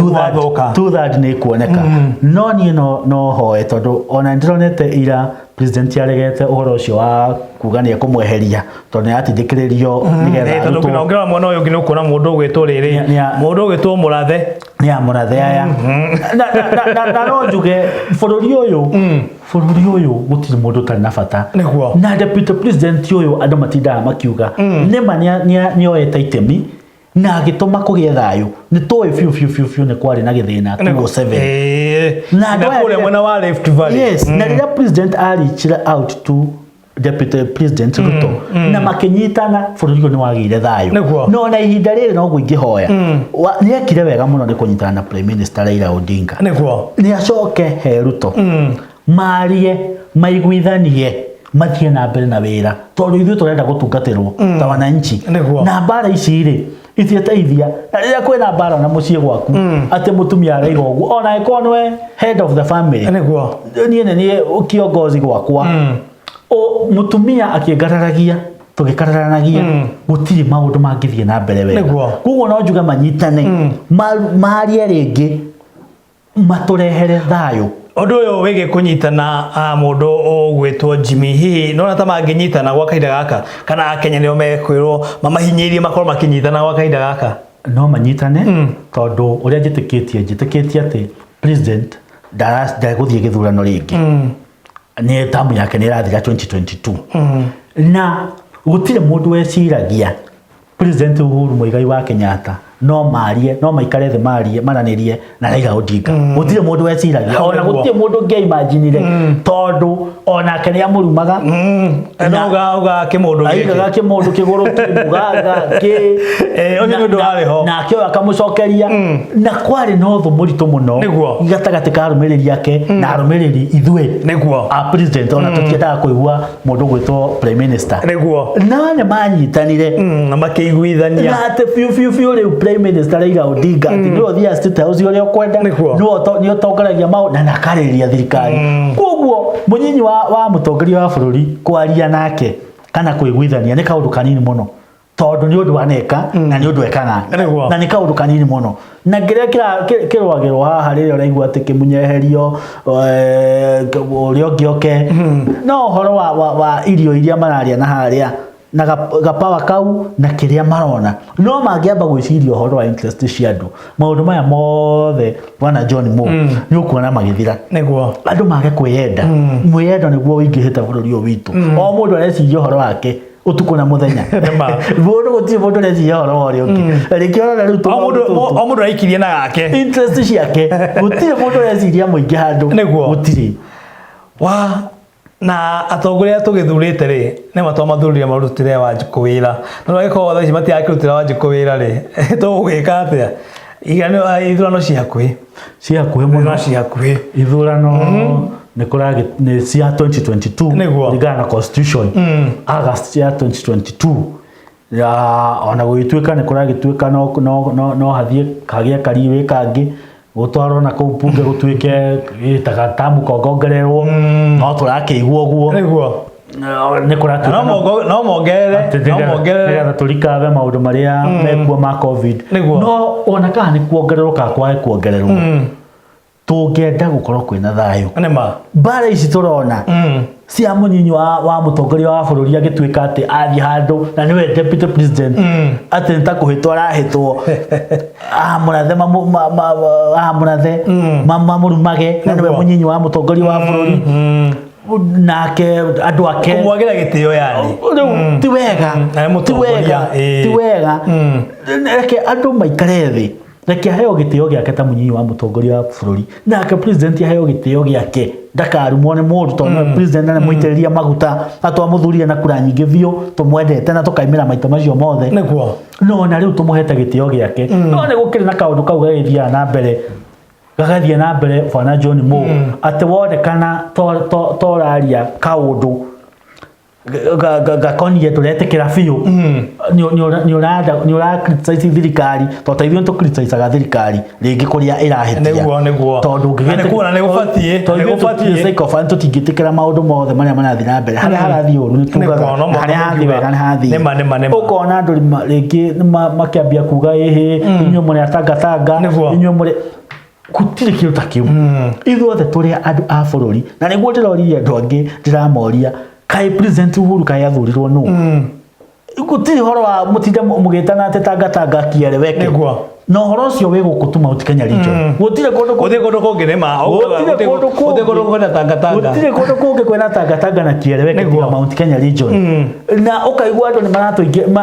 Gwathũka. Two third nĩ kuoneka. No niĩ no hoe, tondũ ona ndĩronete ira president aregete ũhoro ũcio wa kuga nĩ ekũmweheria, tondũ nĩ aratindĩkĩrĩrio nĩgetha Ĩ, tondũ arutwo. nginya ũngĩrora mwena ũyũ ũngĩ nĩ ũkuona mũndũ ũgwĩtwo rĩrĩ mũndũ ũgwĩtwo Mũrathe. Nĩ ya Mũrathe aya. Na no njuge bũrũri ũyũ gũtirĩ mũndũ ũtarĩ na bata na deputy president ũyũ. Andũ matindaga makiuga nĩma nĩoete itemi na agĩtũma kũgĩe thayũ. Nĩ tũĩ biũ biũ biũ biũ nĩ kwarĩ na gĩthĩna 207. Na Na andũ aya kũrĩa mwena wa Rift Valley. Yes, na rĩrĩa president a-reachire out to Deputy President Ruto na makĩnyitana, bũrũri ũyũ nĩ wagĩire thayũ. No na ihinda rĩrĩ noguo ingĩhoya, nĩ ekire wega mũno nĩ kũnyitana na Prime Minister Raila Odinga. Nĩ acoke he Ruto, marie, maiguithanie, mathiĩ na mbere na wĩra, tondũ ithuĩ tũrenda gũtungatĩrwo ta wananchi. Na mbara ici rĩ itiateithia, na rĩrĩa kwĩna mbara na mũciĩ gwaku atĩ mũtumia araiga ũguo, ona angĩkorwo nĩwe head of the family, niĩ nĩ niĩ kiongozi gwakwa, o mũtumia akĩngararagia, tũgĩkararanagia, gũtirĩ maũndũ mangĩthiĩ na mbere wega. Koguo no njuge manyitane, marie rĩngĩ, matũrehere thayũ. Ũndũ ũyũ wĩgiĩ kũnyitana, mũndũ ũgwĩtwo Jimmy, hihi nona ta mangĩnyitana gwa kahinda gaka, kana Akenya nĩo mekwĩrwo mamahinyĩrĩrie makorwo makĩnyitana gwa kahinda gaka? No manyitane, tondũ ũrĩa njĩtĩkĩtie atĩ president ndegũthiĩ gĩthurano rĩngĩ, nĩ tamu yake nĩ ĩrathira 2022, na gũtirĩ mũndũ weciragia President Uhuru Muigai wa Kenyatta No marie, no maikare thĩ, marie, maranĩrie na Raila Odinga. Gũtirĩ mũndũ weciragia, Hau ona nĩguo. gũtirĩ mũndũ ũngĩaimaginire, tondũ onake nĩ amũrumaga. No uga uga kĩmũndũ Aigaga gĩkĩ. Kĩmũndũ kĩgũrũki mũganga kĩ. Eh, ũcio nĩ ũndũ warĩ ho. Nake ũyũ akamũcokeria, na kwarĩ na ũthũ mũritũ mũno Nĩguo. gatagatĩ ka arũmĩrĩri ake na arũmĩrĩri ithuĩ a president. Ona tũtiendaga kũigua mũndũ gwĩtwo prime minister. No nĩ manyitanire Na makĩiguithania. Na atĩ biũ biũ biũ rĩu prime minister Raila Odinga atĩ nĩwe ũthiaga State House ũrĩa ũkwenda, nĩwe nĩwe ũtongoragia maũndũ na akarĩrĩria thirikari. Koguo mũnyinyi wa mũtongoria wa bũrũri kwaria nake kana kwĩguithania nĩ kaũndũ kanini mũno, tondũ nĩ ũndũ aneka na nĩ ũndũ ekaga. Na nĩ kaũndũ kanini mũno. Na kĩrĩa kĩrũagĩrwo haha, rĩrĩa ũraigua atĩ kĩmunyeherio, ũrĩa ũngĩ oke, no ũhoro wa irio iria mararia na harĩa na gapawa kau na kĩrĩa marona. No mangĩamba gwĩciria ũhoro wa interest cia andũ, maũndũ maya mothe, bwana John Mo, nĩ ũkuona magĩthira. Andũ mage kwĩyenda. Mwĩyendo nĩguo ũingĩhĩte bũrũri ũyũ witũ. O mũndũ areciria ũhoro wake ũtukũ na mũthenya. Nĩma. Mũndũ, gũtirĩ mũndũ ũreciria ũhoro wa ũrĩa ũngĩ. Rĩngĩ ũrona rĩu O mũndũ tũmaũndũ tũtũ. O mũndũ araikirie na gake. Interest ciake, gũtirĩ mũndũ ũreciria mũingĩ handũ. Gũtirĩ. Wa na atongoria arĩa tũgĩthurĩte rĩ, nĩ ma twamathurire marutĩre Wanjikũ wĩra, no angĩkorwo thaa ici matirakĩrutĩra Wanjikũ wĩra rĩ, tũgũgĩka atĩa? Ithurano ci hakuhĩ. Ci hakuhĩ mũno. Ithurano ci hakuhĩ. Ithurano nĩ kũragĩ nĩ cia 2022. Kũringana na constitution, August ya 2022 ya. Ona gũgĩtuĩka nĩ kũragĩtuĩka no hathiĩ hagĩe kariwĩ kangĩ gũtwarwo na kũu bunge, gũtuĩke gĩtaga tamu kongongererwo, no tũrakĩigua ũguo. Nĩ kũratuĩka No mongerere, no mongerere. Nĩgetha tũrikave maũndũ marĩa mekuo ma COVID. No ona kana nĩ kuongererwo kana kwage kuongererwo, tũngĩenda gũkorwo kwĩna thayũ. Nĩma. Mbara ici tũrona cia mũnyinyi wa mũtongoria wa bũrũri agĩtuĩka atĩ athiĩ handũ na nĩwe deputy president, atĩ nĩ ta kũhĩtwo arahĩtwo, amũrathe, amũrathe, mamũrumage, na nĩwe mũnyinyi wa mũtongoria wa bũrũri, nake andũ ake. Kũmwagĩra gĩtĩo yani. Rĩu ti wega. Na nĩ Ti mũtongoria, wega. Ti wega. Reke andũ maikare thĩ, reke aheo gĩtĩo gĩake ta mũnyinyi wa mũtongoria wa bũrũri, nake president aheo gĩtĩo gĩake, ndakarumwo nĩ mũndũ, tondũ nĩwe president na nĩ mũitĩrĩria maguta na twamũthurire na kura nyingĩ biũ, tũmwendete na tũkaimĩra maita macio mothe. No na rĩu tũmũhete gĩtĩo gĩake. No nĩ gũkĩrĩ na kaũndũ kau gagĩthiaga na mbere, gagathiĩ na mbere, bwana John Mo, atĩ wonekana toraria kaũndũ gakonie tũretĩkĩra biũ, nĩ ũra criticize thirikari, tondũ ta ithuĩ nĩ tũ-criticizaga thirikari rĩngĩ kũrĩa ĩrahĩtia. Nĩguo, nĩguo. Tondũ Na na nĩgũbatiĩ, tondũ na ithuĩ nĩgũbatiĩ. tũtirĩ sycophant, tũtingĩtĩkĩra maũndũ mothe marĩa marathiĩ na mbere. Harĩa harathiĩ ũru nĩ tugaga, Nĩguo, no na harĩa hathiĩ mũkiuga. wega nĩ hathiĩ. Nĩma, nĩma, nĩma. Ũkona andũ rĩngĩ makĩambia kuga, ĩhĩ, inyuĩ mũrĩ atangatanga, inyuĩ mũrĩ, gũtirĩ kĩndũ ta kĩu. Ithuothe tũrĩ andũ a bũrũri. Na nĩguo ndĩroririe andũ angĩ, ndĩramoria, kaĩ president Uhuru kaĩ athurirwo nũ? Gũtirĩ ũhoro wa mũtinde mũgĩtana atĩ tangatanga kieleweke. Na ũhoro ũcio wĩ gũkũ tu Mount Kenya region, gũtirĩ kũndũ Gũtirĩ kũndũ kũngĩ nĩma. Gũtirĩ kũndũ kũngĩ. Gũtirĩ kũndũ kwĩna tangatanga. Gũtirĩ kũndũ kũngĩ kwĩna tangatanga na kieleweke tiga Mount Kenya region. Na ũkaigua andũ nĩ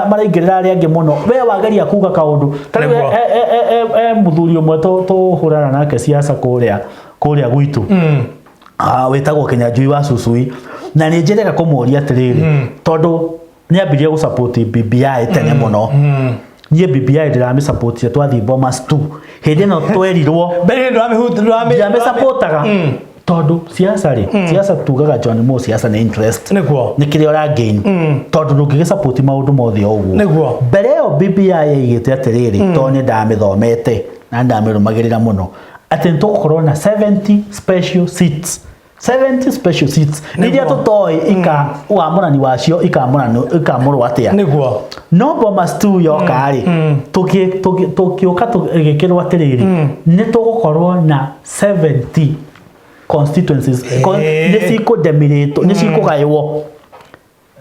maraingĩrĩra arĩa angĩ mũno. We wageria kuga kaũndũ ta rĩu, he mũthuri ũmwe tũhũrana nake siasa kũrĩa gwitũ, wĩtagwo Kĩnyanjui wa Cucui, na nĩ njĩrĩga kũmũria atĩrĩrĩ, tondũ nĩ ambirie gũ-support BBI tene mũno. Niĩ BBI ndĩramĩsupportire twathiĩ Bomas 2, hĩndĩ ĩno twerirwo. Mbere ndũramĩ Ndiamĩsupportaga tondũ siasa rĩ, siasa tugaga, John Mo, siasa nĩ interest. Nĩ kĩrĩa ũragain, tondũ ndũngĩgĩsupport maũndũ mothe o ũguo. Mbere ĩyo BBI yaigĩte atĩrĩrĩ, tondũ nĩ ndamĩthomete na ndamĩrũmagĩrĩra mũno, atĩ nĩ tũgũkorwo na 70 special seats, 70 special seats iria tũtoĩ ika wamũrani wacio ikamũrwo atĩa. No Bomas 2 yoka rĩ, tũgĩũka ĩgĩkĩrwo atĩrĩrĩ, nĩ tũgũkorwo na 70 constituencies, nĩ cikũdemirĩtwo, nĩ cikũgaywo,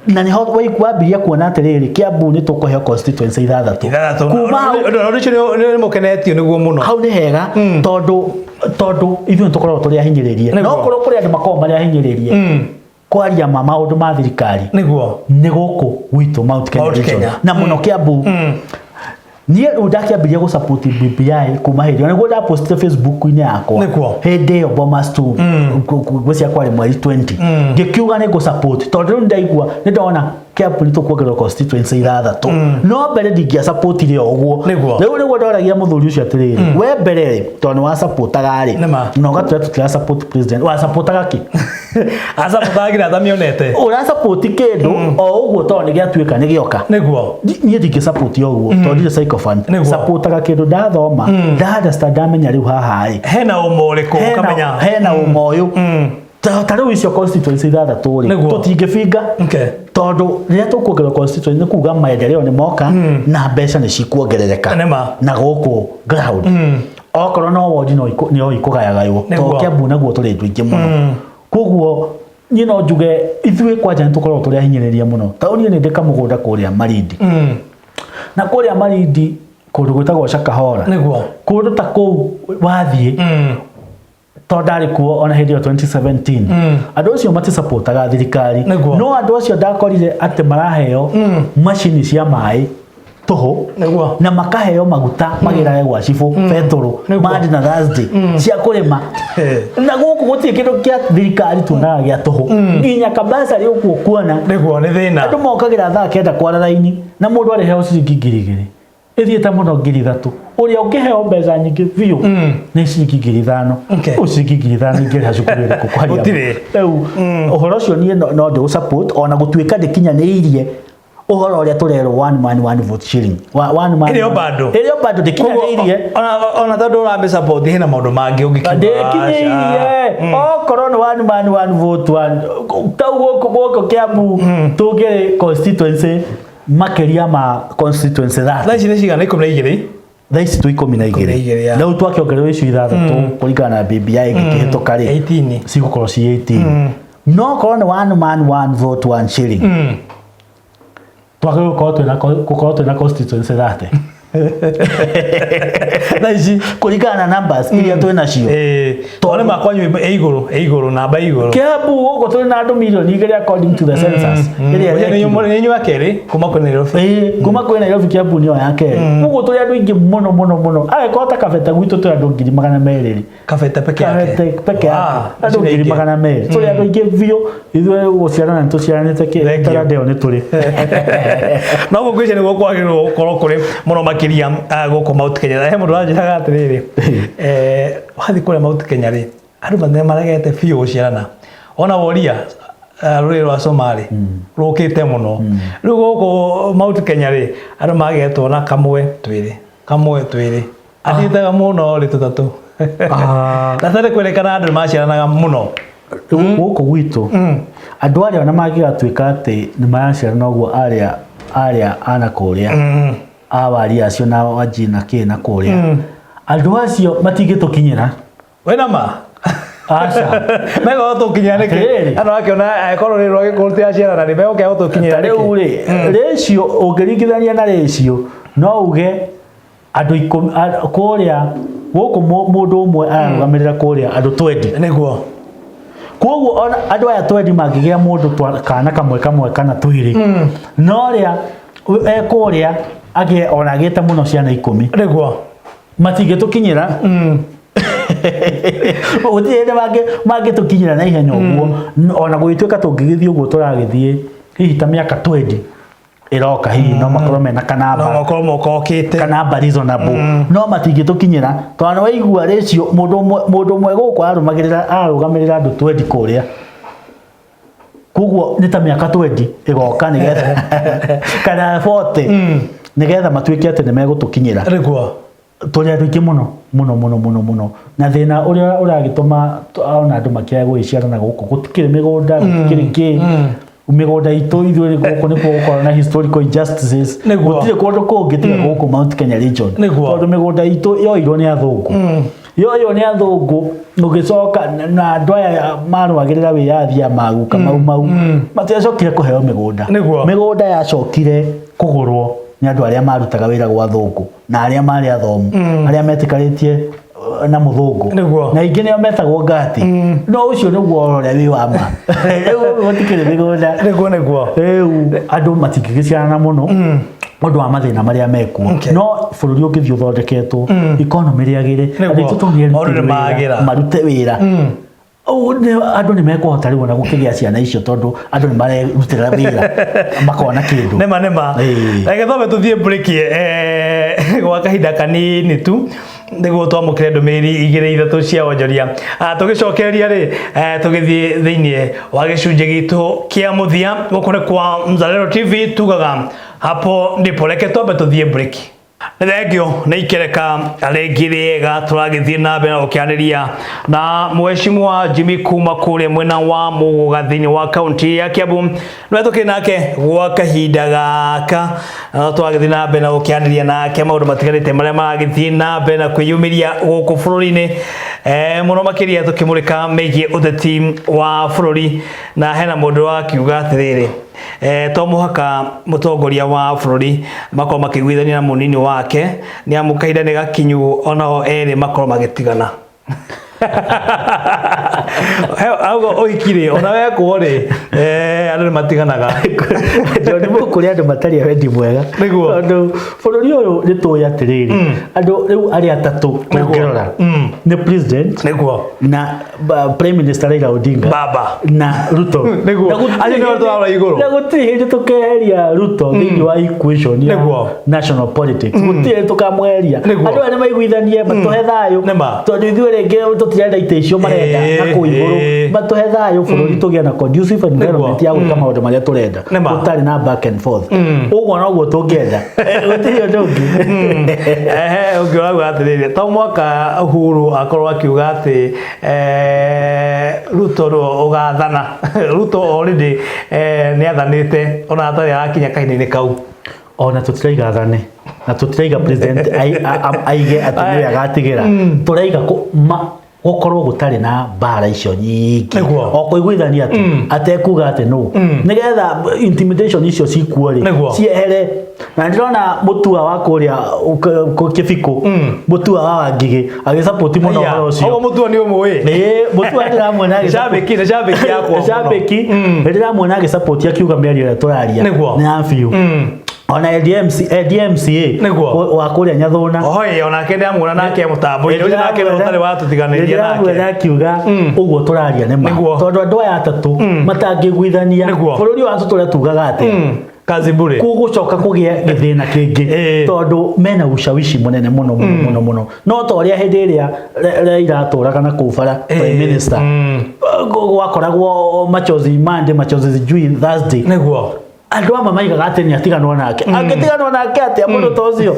na nĩho wambirie kuona atĩrĩrĩ, Kiambu nĩ tũkũheo constituency ithathatũ. Ithathatũ. Kuma hau Ũndũ ũcio nĩ mũkenetio nĩguo mũno. Hau nĩ hega, tondũ ithuĩ nĩ tũkoragwo tũrĩ ahinyĩrĩrie. No korwo kũrĩ andũ makoragwo marĩ ahinyĩrĩrie kwaria ma maũndũ ma thirikari, nĩ gũkũ gwitũ Mount Kenya Mount region. Kenya. Na mũno Kiambu. Niĩ rĩu ndakĩambirie gũ support BBI kuma hĩndĩ ĩyo, nĩguo ndapostire Facebook-inĩ yakwa. Nĩguo. Hĩndĩ ĩyo Bomas 2 ngwĩciria kwarĩ mweri 20, ngĩkiuga nĩ ngũ support tondũ rĩu ndaigua nĩ ndona Kiambu nĩ tũkuongererwo constituency ithathatũ, no mbere ndingĩa supportire o ũguo. Nĩguo. Rĩu nĩguo ndoragia mũthuri ũcio atĩrĩrĩ, we mbere rĩ, tondũ nĩ wasupportaga rĩ, Nĩma. na ũgatwĩra tũtira support president, wasupportaga kĩ? Acabotaga nginya atamĩonete. Ũra support kĩndũ o ũguo tondũ nĩ gĩatuĩka nĩ gĩoka. Niĩ ndingĩ support ũguo tondũ ndirĩ sycophant. Nĩguo. Supportaga kĩndũ ndathoma, nda understand, ndamenya rĩu haha rĩ Hena ũma ũrĩkũ ũkamenya. Hena ũma ũyũ. Ta rĩu icio constituency ithathatũ rĩ, tũtingĩbinga tondũ rĩrĩa tũkuongerera constituency nĩ kuga maendeleo nĩ moka na mbeca nĩ cikuongerereka. Nĩma. Na gũkũ ground okorwo no wodi no ikũgayagaywo, tondũ Kiambu naguo tũrĩ andũ aingĩ mũno. Koguo niĩ no njuge ithuĩ kwanja nĩ tũkoragwo tũrĩ ahinyĩrĩria mũno, tondũ niĩ nĩ ndĩ kamũgũnda kũrĩa Malindi, na kũrĩa Malindi kũndũ gwĩtagwo Shakahola. Kũndũ ta kũu wathiĩ, tondũ ndarĩ kuo ona hĩndĩ ĩyo 2017, andũ acio matisupportaga thirikari. No andũ acio ndakorire atĩ maraheo macini cia maĩ tũhũ na makaheo maguta magĩrage gwa cibũ betũrũ Monday na Thursday cia kũrĩma. Na gũkũ gũtirĩ kĩndũ kĩa thirikari tuonaga gĩa tũhũ, nginya kabasarĩ ũguo kuona. Nĩguo, nĩ thĩna. Andũ mokagĩra thaa 9 kwara raini na mũndũ arĩheo ciringi 2000, ĩthiĩte mũno 3000. Ũrĩa ũngĩheo mbeca nyingĩ biũ nĩ ciringi 5000. Rĩu ciringi 5000 ingĩrĩha cukuru ĩrĩkũ kwaria? Gũtirĩ. Rĩu ũhoro ũcio niĩ no ndĩ support, ona gũtuĩka ndĩkinyanĩirie ũhoro ũrĩa tũrerwo, one man one vote shilling. One man Ĩrĩ o bado. Ĩrĩ o bado ndĩkinyanĩirie. Ona tondũ ũramĩ support, hena maũndũ mangĩ ũngĩkiuga. Ndĩkinyĩirie. Okorwo nĩ one man one vote one, tau gũkũ Kiambu tũngĩrĩ constituency makĩria ma constituency 30. Thaa ici nĩ cigana? 12? Thaa ici twĩ ikũmi na 12, igĩrĩ. Ya. Rĩu twakĩongererwo icio ithathatũ kũringana na BBI ĩngĩkĩhĩtũka rĩ, 18. cigũkorwo ci 18. No korwo nĩ one man one vote one shilling, twagĩrĩirwo gũkorwo twĩna constituency 30 thaa ici kũringana na numbers iria twĩ nacio. Tondũ nĩ makwanyu ĩ igũrũ namba ĩ igũrũ. Kiambu gũkũ tũrĩ na andũ 2 mirioni according to the census ĩrĩa ĩrekirwo. Nĩ inyuĩ a kerĩ kuma kwĩ Nairobi. Ĩĩ, kuma kwĩ Nairobi Kiambu nĩyo ya kerĩ. Koguo tũrĩ andũ aingĩ mũno mũno mũno. Angĩkorwo ta Kabete gwitũ twĩ andũ 200,000 rĩ, Kabete peke yake? Kabete peke yake andũ icio nĩ ngiri aingĩ. 200. Tũrĩ andũ aingĩ biũ. Ithuĩ gũciarana nĩ tũciaranĩte kĩ Thank you. taranda ĩyo nĩ tũrĩ. No ngwĩciria nĩguo kwagĩrĩirwo gũkorwo kũrĩ mũno makĩria gũkũ Mount Kenya. Na he mũndũ ũranjĩraga atĩrĩrĩ, wathiĩ kũrĩa Mount Kenya rĩ, andũ maregete biũ gũciarana. Ona woria rũrĩrĩ rwa Somali rũkĩte mũno rĩu gũkũ Mount Kenya rĩ, andũ magetwo na kamwe twĩrĩ, kamwe twĩrĩ, athiĩtaga mũno rĩ tũtatũ. Na tarĩ kwerekana andũ nĩ maciaranaga mũno. Rĩu gũkũ gwitũ andũ arĩa ona mangĩgatuĩka atĩ nĩ maraciarana ũguo, arĩa ana kũrĩa awaria acio na wanji na kĩ na kũrĩa, andũ acio matingĩtũkinyĩra. Wĩna ma? Aca. Megũka gũtũkinyĩra nĩkĩ? Atĩrĩrĩ. Andũ akĩona angĩkorwo rũrĩrĩ rwa Gĩkũyũ rũtiraciarana rĩ, megũka gũtũkinyĩra Ta rĩu nĩkĩ? rĩ, ratio ũngĩringithania na ratio, no uge andũ 10 kũrĩa gũkũ mũndũ ũmwe ararũgamĩrĩra kũrĩa andũ 20. Koguo ona andũ aya 20 mangĩgĩa mũndũ kana kamwe kamwe kana twĩrĩ, no ũrĩa ekũrĩa agĩe ona agĩte mũno ciana 10, matingĩtũkinyĩra. Gũtirĩ hĩndĩ mangĩtũkinyĩra na ihenya ũguo. Ona gũgĩtuĩka tũngĩgĩthiĩ ũguo tũragĩthiĩ, hihi ta mĩaka 20 ĩroka, hihi no makorwo mena kanamba No makorwo mokokĩte kanamba reasonable, no matingĩtũkinyĩra tondũ nĩ waigua ratio mũndũ ũmwe gũkũ ararũgamĩrĩra andũ 20 kũrĩa. Koguo nĩ ta mĩaka 20 ĩgoka nĩgetha, kana 40, nĩgetha matuĩke atĩ nĩ megũtũkinyĩra. Tũrĩ andũ aingĩ mũno mũno mũno mũno mũno, na thĩna ũrĩa ũragĩtũma ona andũ makĩaga gũgĩciarana gũkũ, gũtikĩrĩ mĩgũnda, gũtikĩrĩ kĩ. Mĩgũnda itũ ithuĩ gũkũ nĩkuo gũkoragwo na historical injustices. Gũtirĩ kũndũ kũngĩ tiga gũkũ Mount Kenya region, tondũ mĩgũnda itũ yoirwo nĩ athũngũ, yoirwo nĩ athũngũ, ũgĩcoka na andũ aya marũagĩrĩra wĩyathi ya maguka mau mau matiacokire kũheo mĩgũnda. Mĩgũnda yacokire kũgũrwo nĩ andũ arĩa marutaga wĩra gwa thũngũ na arĩa marĩ athomu, arĩa metĩkanĩtie na mũthũngũ, na ingĩ nĩo metagwo ngati. No ũcio nĩguo ũhoro ũrĩa wĩ wa ma. Rĩu gũtikĩrĩ mĩgũnda. Nĩguo. Rĩu andũ matingĩgĩciarana mũno. Ũndũ wa mathĩna marĩa mekuo. No bũrũri ũngĩthiĩ ũthondeketwo, economy rĩagĩre, andũ aitũ tondũ nĩ Maũndũ erutĩri nĩ wĩra, magĩra. Marute wĩra. Ũguo andũ nĩ mekũhota rĩu ona gũkĩgĩa ciana icio, tondũ andũ nĩ marerutĩra wĩra makona kĩndũ. Nĩma nĩma. Reke twambe tũthiĩ break gwa kahinda kanini tu nĩguo twamũkĩre ndũmĩrĩri igĩrĩ ithatũ cia wonjoria. Tũgĩcokereria rĩ, tũgĩthiĩ thĩinĩ wa gĩcunjĩ gitũ kĩa mũthia. Gũkũ nĩ kwa Mzalendo TV, tugaga hapo ndipo. Reke twambe tũthiĩ break. Nĩ thengio nĩ ikereka rĩngĩ rĩega, tũragĩthiĩ na mbere na gũkĩanĩria na mheshimiwa Jimmy kuma kũrĩa mwena wa Mũgũga thĩinĩ wa kaunti ya Kiambu. Nĩwe tũkĩrĩ nake gwa kahinda gaka, na tũragĩthiĩ na mbere na gũkĩanĩria nake maũndũ matiganĩte marĩa maragĩthiĩ na mbere na kwĩyumĩria gũkũ bũrũri-inĩ, mũno makĩria tũkĩmũrĩka megiĩ ũteti wa bũrũri. Na hena mũndũ wakiuga atĩrĩrĩ, to mũhaka mũtongoria wa bũrũri makorwo makĩiguithania na mũnini wake, nĩ amu kahinda nĩ gakinyu onao erĩ makorwo magĩtigana. Auga ũhiki rĩ, ona wekwo rĩ, andũ nĩ matiganaga. John, kũrĩ andũ matarĩ a wendi mwega. Tondũ bũrũri ũyũ nĩ tũĩ atĩrĩrĩ, andũ rĩu arĩa atatũ tũngĩrora nĩ president na Prime Minister Raila Odinga, Baba. Na Ruto. Na gũtirĩ Acio nĩo tũrarora igũrũ. Na gũtirĩ hĩndĩ tũkeheria Ruto thĩinĩ wa equation ya national politics. Gũtirĩ hĩndĩ tũkamweheria. Andũ aya nĩ maiguithanie matũhe thayũ. Nĩma. Tondũ ithuĩ rĩngĩ tũtirenda itĩ icio marenda na kũu igũrũ. Matũhe thayũ bũrũri, tũgĩe na conducive environment ya gwĩka maũndũ marĩa tũrenda. Gũtarĩ na back and forth. Ũguo noguo tũngĩenda. Gũtirĩ ũndũ ũngĩ. Ehe, ũngĩ ũrauga atĩrĩrĩ, to mwaka Uhuru akorwo akiuga atĩ Ruto nĩwe ũgathana. Ruto already nĩ athanĩte ona atarĩ arakinya kahinda-inĩ kau. Ona tũtiraiga athane, na tũtiraiga president aige atĩ nĩwe agatigĩra. Tũraiga gũkorwo gũtarĩ na mbara icio nyingĩ. O kũiguithania tu, atekuga atĩ nũ, nĩgetha intimidation icio cikuo rĩ, ciehere. Na ndĩrona mũtua wa kũrĩa Kĩbikũ, mũtua wa Wangigĩ, agĩsupport mũno ũhoro ũcio. Ũguo mũtua nĩ ũmũĩ. Ĩĩ, mũtua ndĩramuona Nĩ shabiki, nĩ shabiki yakwa mũno. Shabiki. Ndĩramuona agĩsupport, akiuga mĩario ĩrĩa tũraria nĩ ya biũ. Ona ADMC, ADMCA wa kũrĩa Nyathũna. Ohoi, onake ndĩramuona nake mũtambo-inĩ ũcio, nake nĩ ũtarĩ watũtiganĩria nake. Ndĩramuona akiuga ũguo tũraria nĩ ma, tondũ andũ aya atatũ matangĩiguithania, bũrũri wa tũtũrĩa tugaga atĩa? Kazi bure. Gũgũcoka kũgĩa gĩthĩna kĩngĩ, tondũ mena ushawishi mũnene mũno mũno mũno mũno. No ta ũrĩa hĩndĩ ĩrĩa Raila atũraga na kũu bara prime minister, gwakoragwo machozi Monday, machozi sijui Thursday. Andũ amwe maigaga atĩ nĩ atiganwo nake. Angĩtiganwo nake atĩa mũndũ ta ũcio?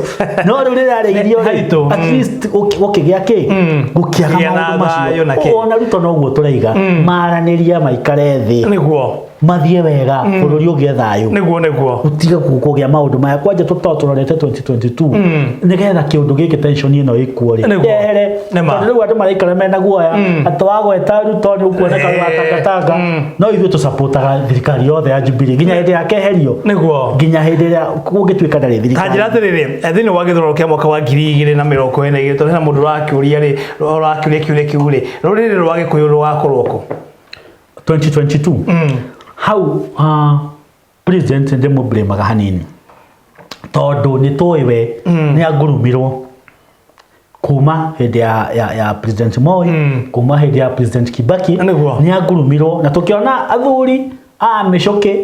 No rĩu rĩrĩa arĩirio rĩ, Haritũ. at least gũkĩgĩa kĩ, gũkĩaga Kũgĩa na maũndũ thayũ na macio. kĩ. Ona Ruto noguo tũraiga, maranĩria, maikare thĩ, mathiĩ wega, bũrũri ũgĩe thayũ. Nĩguo nĩguo. Gũtiga kũgĩa maũndũ maya kwanja tũkorwo tũrorete 2022, nĩgetha kĩũndũ gĩkĩ, tension ĩno ĩkuo rĩ, yehere. Nĩma. Tondũ rĩu andũ maraikara mena guoya atĩ wagweta Ruto nĩ ũkuoneka watangatanga. No ithuĩ tũsupportaga thirikari yothe ya Jubilee nginya hĩndĩ ya keherio, nginya hĩndĩ ĩrĩa kũngĩtuĩka ndarĩ Ta thirikari. njĩra atĩrĩrĩ, thĩinĩ wa gĩthurano kĩa mwaka wa 2022, tondũ hena mũndũ ũrakĩũria rĩ, ũrakĩũria kĩũria kĩu rĩ, rũrĩrĩ rwa Gĩkũyũ rũgakorwo kũ? 2022 hau, president ndĩmũblĩmaga hanini, tondũ nĩ tũĩ we nĩ angurumirwo kuma hĩndĩ ya President Moi, kuma hĩndĩ ya President Kibaki. Nĩ angurumirwo na tũkĩona athuri a mĩcũkĩ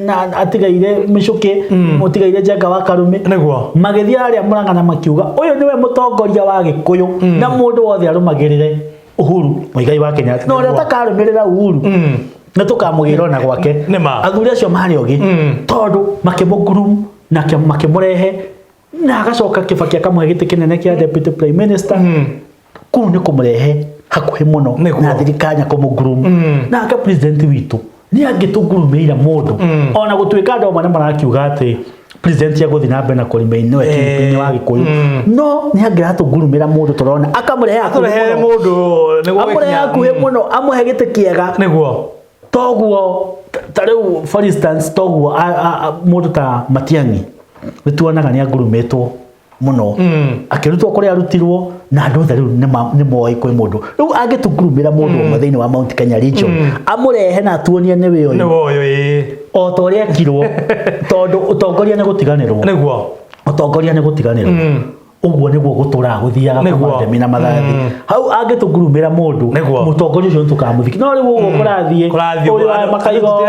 na atigaire mĩcũkĩ, mũtigaire Njenga wa Karume, magĩthiĩ harĩa Mũrang'a na makiuga ũyũ nĩwe mũtongoria wa Gĩkũyũ, na mũndũ wothe arũmagĩrĩre Uhuru Muigai wa Kenyatta, na ũrĩa ũtakarũmĩrĩra Uhuru nĩ tũkamũgĩra ona gwake. Athuri acio marĩ ogĩ, tondũ makĩmũgurumu na makĩmũrehe, na agacoka Kibaki akamũhe gĩtĩ kĩnene kĩa deputy prime minister. Kũu nĩ kũmũrehe hakuhĩ mũno na thirikari na kũmũgurumu. Nake president witũ nĩ angĩtũngurumĩire mũndũ, ona gũtuĩka andũ amwe nĩ marakiuga atĩ president egũthiĩ na mbere na kũremain nĩwe kingpin wa Gĩkũyũ, no nĩ angĩratũngurumĩra mũndũ tũrona akamũrehe hakuhĩ Atũrehere mũno. Mũndũ nĩguo Amũrehe hakuhĩ mũno, amũhe gĩtĩ kĩega. Toguo ta rĩu, for instance, toguo mũndũ ta Matiang'i nĩ tuonaga nĩ angurumĩtwo mũno, akĩrutwo kũrĩa arutirwo, na andũ othe rĩu nĩ moĩ kwĩ mũndũ rĩu angĩtungurumĩra mũndũ ũmwe thĩinĩ wa Mount Kenya region, amũrehe na atuonie nĩwe ũyũ. Nĩwe ũyũ, ĩĩ. O ta ũrĩa ekirwo, tondũ ũtongoria nĩ gũtiganĩrwo. Ũtongoria nĩ gũtiganĩrwo. Ũguo nĩguo gũtũraga gũthiaga kuma ndemi na mathathi hau angĩtũngurumĩra mũndũ. Mũtongoria ũcio nĩtũkamũthiki, no rĩu ũguo kũrathiĩ Kũrathiĩ ũrĩa wa makaigo.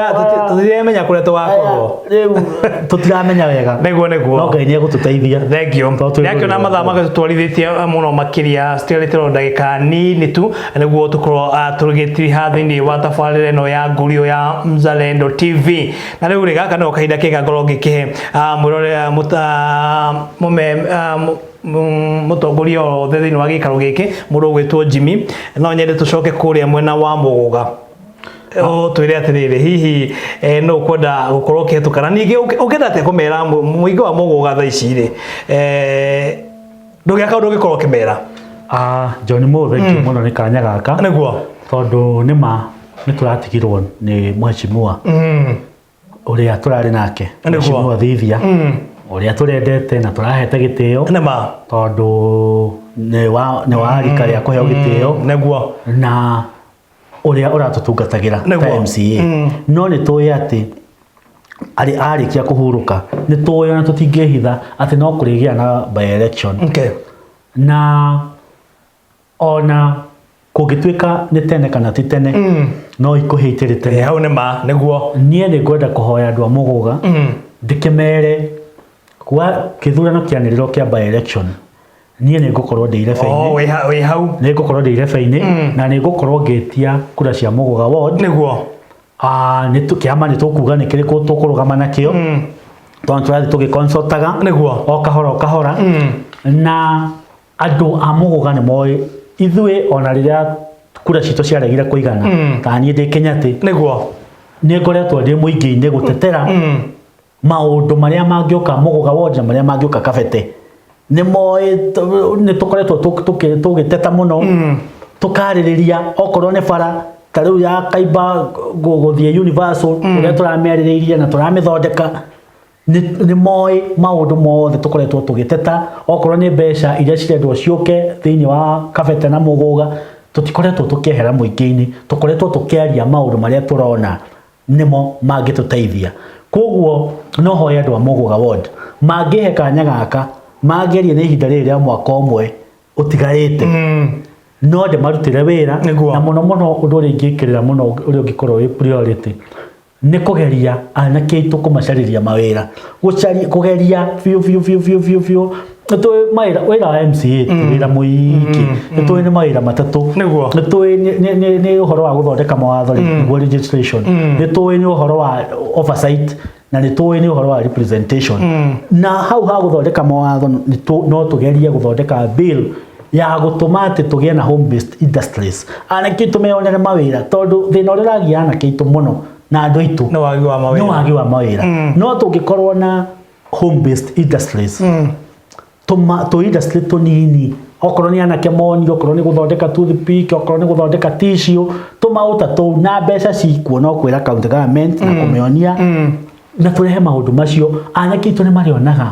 Tũtiramenya kũrĩa tũgakorwo. Rĩu tũtiramenya wega. Nĩguo. No Ngai nĩ egũtũteithia. Thank you. Tondũ twĩ Ndakĩona rũrĩrĩ. Mathaa magĩtũtwarithĩtie mũno makĩria, citigarĩte o ndagĩka nini tu nĩguo tũkorwo tũgĩtiriha thĩinĩ wa tabarĩra ĩno ya Ngurio ya Mzalendo TV. Na rĩu rĩ, gaka nĩko kahinda kega ngorwo ngĩkĩhe mwĩrore mũme mũtongoria othe thĩinĩ wa gĩikaro gĩkĩ, mũndũ ũgwĩtwo Jimmy. No nyende tũcoke kũrĩa mwena wa Mũgũga, ũtwĩre atĩrĩrĩ, hihi nũ ũkwenda gũkorwo ũkĩhetũka, na ningĩ ũngĩenda atĩa kũmera mũingĩ wa Mũgũga thaa ici rĩ, ndũgĩa kaũndũ ũngĩkorwo ũkĩmera? Ah, John Mo, thank you mũno nĩ kanya gaka. Tondũ nĩ ma nĩ tũratigirwo nĩ mheshimiwa ũrĩa tũrarĩ nake, Mheshimiwa Thithia, ũrĩa tũrendete na tũrahete gĩtĩo, tondũ nĩ wa rika rĩa kũheo gĩtĩo na ũrĩa ũratũtungatagĩra ta MCA. No nĩ tũĩ atĩ arĩ arĩkia kũhurũka, nĩ tũĩ ona tũtingĩhitha atĩ no kũrĩgĩa na by election. Na ona kũngĩtuĩka nĩ tene kana ti tene, no ikũhĩ itĩrĩ tene. Hau nĩ ma nĩguo. Niĩ nĩ ngwenda kũhoya andũ a Mũgũga, ndĩkĩmere kwa kĩthurano kĩanĩrĩrwo kĩa by election, niĩ nĩ ngũkorwo ndĩ irebe-inĩ. Oh, wĩ hau. Nĩ ngũkorwo ndĩ irebe-inĩ na nĩ ngũkorwo ngĩtia kura cia Mũgũga ward. Ah, nĩ kĩama nĩ tũkuga nĩ kĩrĩkũ tũkũrũgama nakĩo, tondũ tũrathiĩ tũgĩconsultaga o kahora o kahora. Na andũ a Mũgũga nĩ moĩ ithuĩ, ona rĩrĩa kura citũ ciaregire kũigana, ta niĩ ndĩ Kĩnyatĩ, nĩ ngoretwo ndĩ mũingĩ-inĩ gũtetera maũndũ marĩa mangĩũka Mũgũga ward na marĩa mangĩũka Kabete. Nĩ moĩ nĩ tũkoretwo tũgĩteta mũno, tũkarĩrĩria okorwo nĩ bara ta rĩu ya Kaimba gũthiĩ Universal, ũrĩa tũramĩarĩrĩirie na tũramĩthondeka. Nĩ moĩ maũndũ mothe tũkoretwo tũgĩteta, okorwo nĩ mbeca iria cirendwo ciũke thĩinĩ wa Kabete na Mũgũga. Tũtikoretwo tũkĩehera mũingĩ-inĩ, tũkoretwo tũkĩaria maũndũ marĩa tũrona nĩmo mangĩtũteithia. Koguo no hoye andũ a Mũgũga ward mangĩhe kanya gaka, mangerie nĩ ihinda rĩrĩ rĩa mwaka ũmwe ũtigarĩte, no ndĩmarutĩre wĩra. Na mũno mũno ũndũ ũrĩa ingĩkĩrĩra mũno, ũrĩa ũngĩkorwo wĩ priority, nĩ kũgeria anake aitũ kũmacarĩria mawĩra, gũcaria, kũgeria biũ biũ biũ biũ biũ biũ. Nĩtũĩ mawĩra, wĩra wa MCA ti wĩra mũingĩ. Nĩtũĩ nĩ mawĩra matatũ. Nĩtũĩ nĩ ũhoro wa gũthondeka mawatho rĩ, nĩguo legislation, nĩtũĩ nĩ ũhoro wa oversight, na nĩtũĩ nĩ ũhoro wa representation. Na hau ha gũthondeka mawatho, no tũgerie gũthondeka bill ya gũtũma atĩ tũgĩe na home based industries, anake aitũ meyonere mawĩra, tondũ thĩna ũrĩa ũragia anake aitũ mũno na andũ aitũ Nĩ wagi wa mawĩra. Nĩ wagi wa mawĩra. No tũngĩkorwo na home based industries, tũma tũ industry tũnini, okorwo nĩ anake monire, okorwo nĩ gũthondeka toothpick, okorwo nĩ gũthondeka tissue, tũmaũta tũu, na mbeca cikuo, no kwĩra county government na kũmĩonia na tũrehe maũndũ macio, anake aitũ nĩ marĩonaga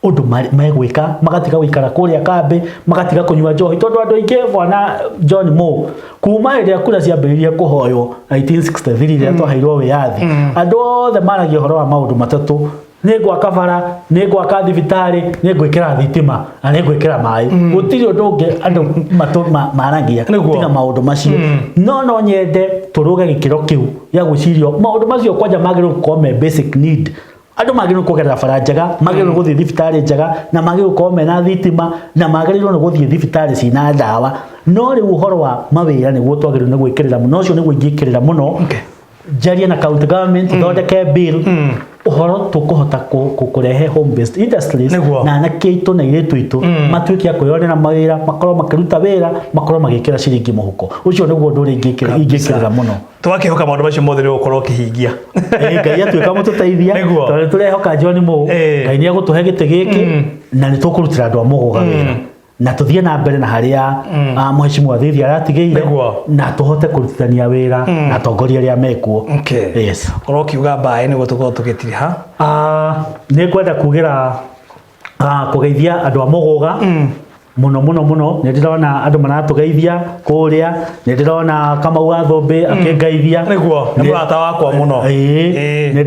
ũndũ megwĩka, magatiga gũikara kũrĩa kambĩ, magatiga kũnyua njohi, tondũ andũ aingĩ, bwana John Mo, kuma hĩndĩ ĩrĩa kura ciambĩrĩirie kũhoywo 1963, rĩrĩa twaheirwo wĩyathi, andũ othe maragia ũhoro wa maũndũ matatũ: nĩ ngwaka bara, nĩ ngwaka thibitarĩ, nĩ ngwĩkĩra thitima na nĩ ngwĩkĩra maĩ. Gũtirĩ ũndũ ũngĩ andũ maragia tiga maũndũ macio. No nyende tũrũge gĩkĩro kĩu gĩa gwĩcirio maũndũ macio kwanja magĩrĩirwo gũkorwo me basic need. Andũ magĩrĩirwo kũgerera bara njega, magĩrĩirwo gũthiĩ thibitarĩ njega, na magĩrĩirwo gũkorwo mena thitima, na magĩrĩirwo nĩ gũthiĩ thibitarĩ cina ndawa. No rĩu ũhoro wa mawĩra nĩguo twagĩrĩirwo nĩ gwĩkĩrĩra mũno, ũcio nĩguo ingĩkĩrĩra mũno. Njarie na county government, thondeke bill ũhoro tũkũhota kũrehe home based industries na anake aitũ na airĩtu aitũ matuĩke a kwĩyonera mawĩra, makorwo makĩruta wĩra, makorwo magĩkĩra ciringi mũhuko. Ũcio nĩguo ũndũ ũrĩa ingĩkĩrĩra mũno. Tũgakĩhoka maũndũ macio mothe nĩ ũgũkorwo ũkĩhingia. Ĩĩ, Ngai atuĩka mũtũteithia, tondũ nĩ tũrehoka John Mo, Ngai nĩ egũtũhe gĩtĩ gĩkĩ na nĩ tũkũrutĩra andũ a Mũgũga wĩra na tũthiĩ na mbere na harĩa Mheshimiwa Thithi aratigĩire na tũhote kũrutithania wĩra na atongoria arĩa mekuo. Yes. Ũkorwo ũkiuga mbaĩ nĩguo tũkorwo tũgĩtiriha. Nĩ ngwenda kugĩra, kũgeithia andũ a Mũgũga. Muno muno muno nä ndä rona andå maratågeithia kå rä a, nä ndä rona Kamau wa Thũmbĩ akĩngeithia. Nĩguo, nĩ mũrata wakwa mũno. Ĩĩ. Nĩ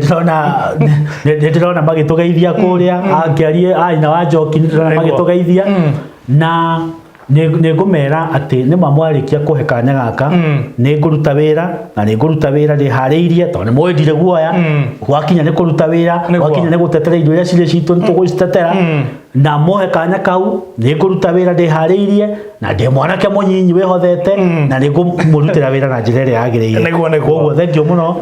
ndĩrona magĩtũgeithia kũrĩa angĩarie a nyina wa Njoki, nĩ ndĩrona magĩtũgeithia na nĩ ngũmera atĩ nĩ ma mwarĩkia kũhe kanya gaka, nĩ ngũruta wĩra na nĩ ngũruta wĩra ndĩharĩirie, tondũ nĩ mũĩ ndirĩ guoya. Gwakinya nĩ kũruta wĩra, gwakinya nĩ gũtetera indo iria cirĩ citũ, nĩ tũgũcitetera. Na mohe kanya kau, nĩ ngũruta wĩra ndĩharĩirie na ndĩ mwanake mũnyinyi wĩhothete na nĩ ngũmũrutĩra wĩra na njĩra ĩrĩa yagĩrĩire. Nĩguo. Koguo thank you mũno,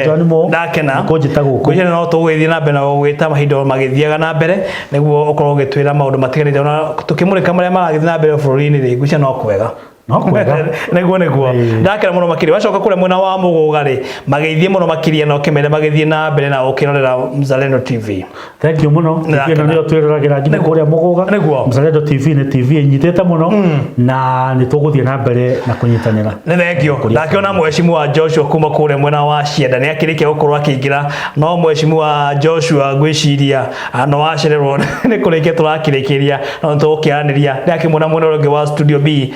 John Mo, Ndakena nĩ kũnjĩta gũkũ. Ngwĩciria no tũgũgĩthiĩ na mbere na gũgwĩta mahinda o magĩthiaga na mbere, nĩguo ũkorwo ũgĩtwĩra maũndũ matiganĩte, ona tũkĩmũrĩka marĩa maragĩthiĩ na mbere bũrũri-inĩ rĩ, ngwĩciria no kwega. No kwega. Nĩguo. Ndakena mũno makĩria. Wacoka kũrĩa mwena wa Mũgũga rĩ, mageithie mũno makĩria na ũkĩmere magĩthiĩ na mbere na ũkĩrorera Mzalendo TV. Thank you mũno. TV ĩno Ndakena. nĩyo twĩroragĩra nginya kũrĩa Mũgũga. Mzalendo TV nĩ TV ĩnyitĩte mũno na nĩ tũgũthiĩ na mbere na kũnyitanĩra. Nĩ thengio. Ndakĩona mheshimiwa Joshua kuma kũrĩa mwena wa Cianda nĩ akĩrĩkia gũkorwo akĩingĩra, no mheshimiwa Joshua ngwĩciria no wacererwo nĩ kũrĩkia tũrakĩrĩkĩria, no nĩ tũgũkĩaranĩria. Ndakĩmuona mwena ũrĩa ũngĩ wa studio B,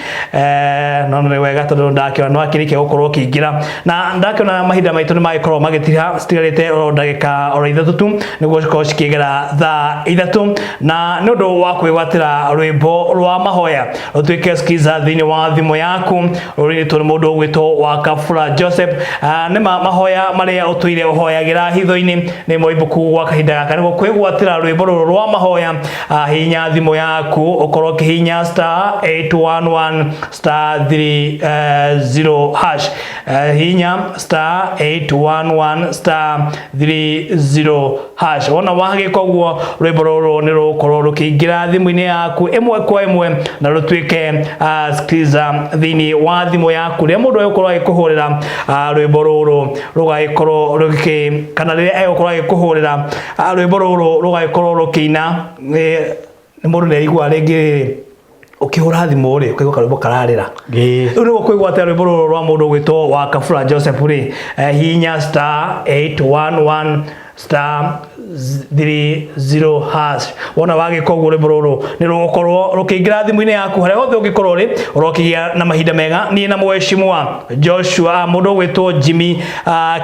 no nĩ wega tondũ ndakĩona no akĩrĩkia gũkorwo akĩingĩra na ndakĩona mahinda maitũ nĩ magĩkorwo magĩtiha, citigarĩte oro ndagĩka oro 3 tu nĩguo cikorwo cikĩgera thaa 3. Na nĩ ũndũ wa kwĩgwatĩra rwĩmbo rwa mahoya rũtuĩke skiza thĩinĩ wa thimũ yaku, rũrĩtwo nĩ mũndũ ũgwĩtwo wa Kabura Joseph. Nĩ ma mahoya marĩa ũtũire ũhoyagĩra hitho-inĩ nĩ moimbũku gwa kahinda gaka, nĩguo kwĩgwatĩra rwĩmbo rũrũ rwa mahoya, hihinya thimũ yaku, ũkorwo ũkĩhihinya *811*30#. Hihinya *811*30#. Wona wagĩka ũguo, rwĩmbo rũrũ nĩ rũgũkorwo rũkĩingĩra thimũ-inĩ yaku ĩmwe kwa ĩmwe na rũtuĩke skiza thĩinĩ wa thimũ yaku. Rĩrĩa mũndũ egũkorwo agĩkũhũrĩra, rwĩmbo rũrũ rũgagĩkorwo rũgĩkĩ, kana rĩrĩa egũkorwo agĩkũhũrĩra, rwĩmbo rũrũ rũgagĩkorwo rũkĩina. Nĩ mũndũ nĩ aiguaga rĩngĩ ũkĩhũra thimũ rĩ, ũkaigua karwĩmbo kararĩra. Rĩu nĩguo kwĩgwatĩra rwĩmbo rũrũ rwa mũndũ ũgwĩtwo wa Kabura Joseph rĩ, hihinya *811*30#. Wona wagĩka ũguo, rwĩmbo rũrũ nĩ rũgũkorwo rũkĩingĩra thimũ-inĩ yaku harĩa hothe ũngĩkorwo rĩ. Ũrokĩgĩa na mahinda mega. Niĩ na mheshimiwa Joshua, mũndũ ũgwĩtwo Jimmy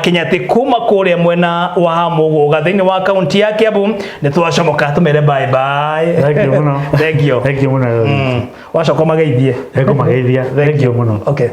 Kinyati kuma kũrĩa mwena wa Mũgũga thĩinĩ wa kaunti ya Kiambu, nĩ twacomoka tũmere bye bye. Thank you mũno. Thank you. Thank you mũno. Wacoka ũmageithie. Nĩngũmageithia. Thank you mũno. Okay.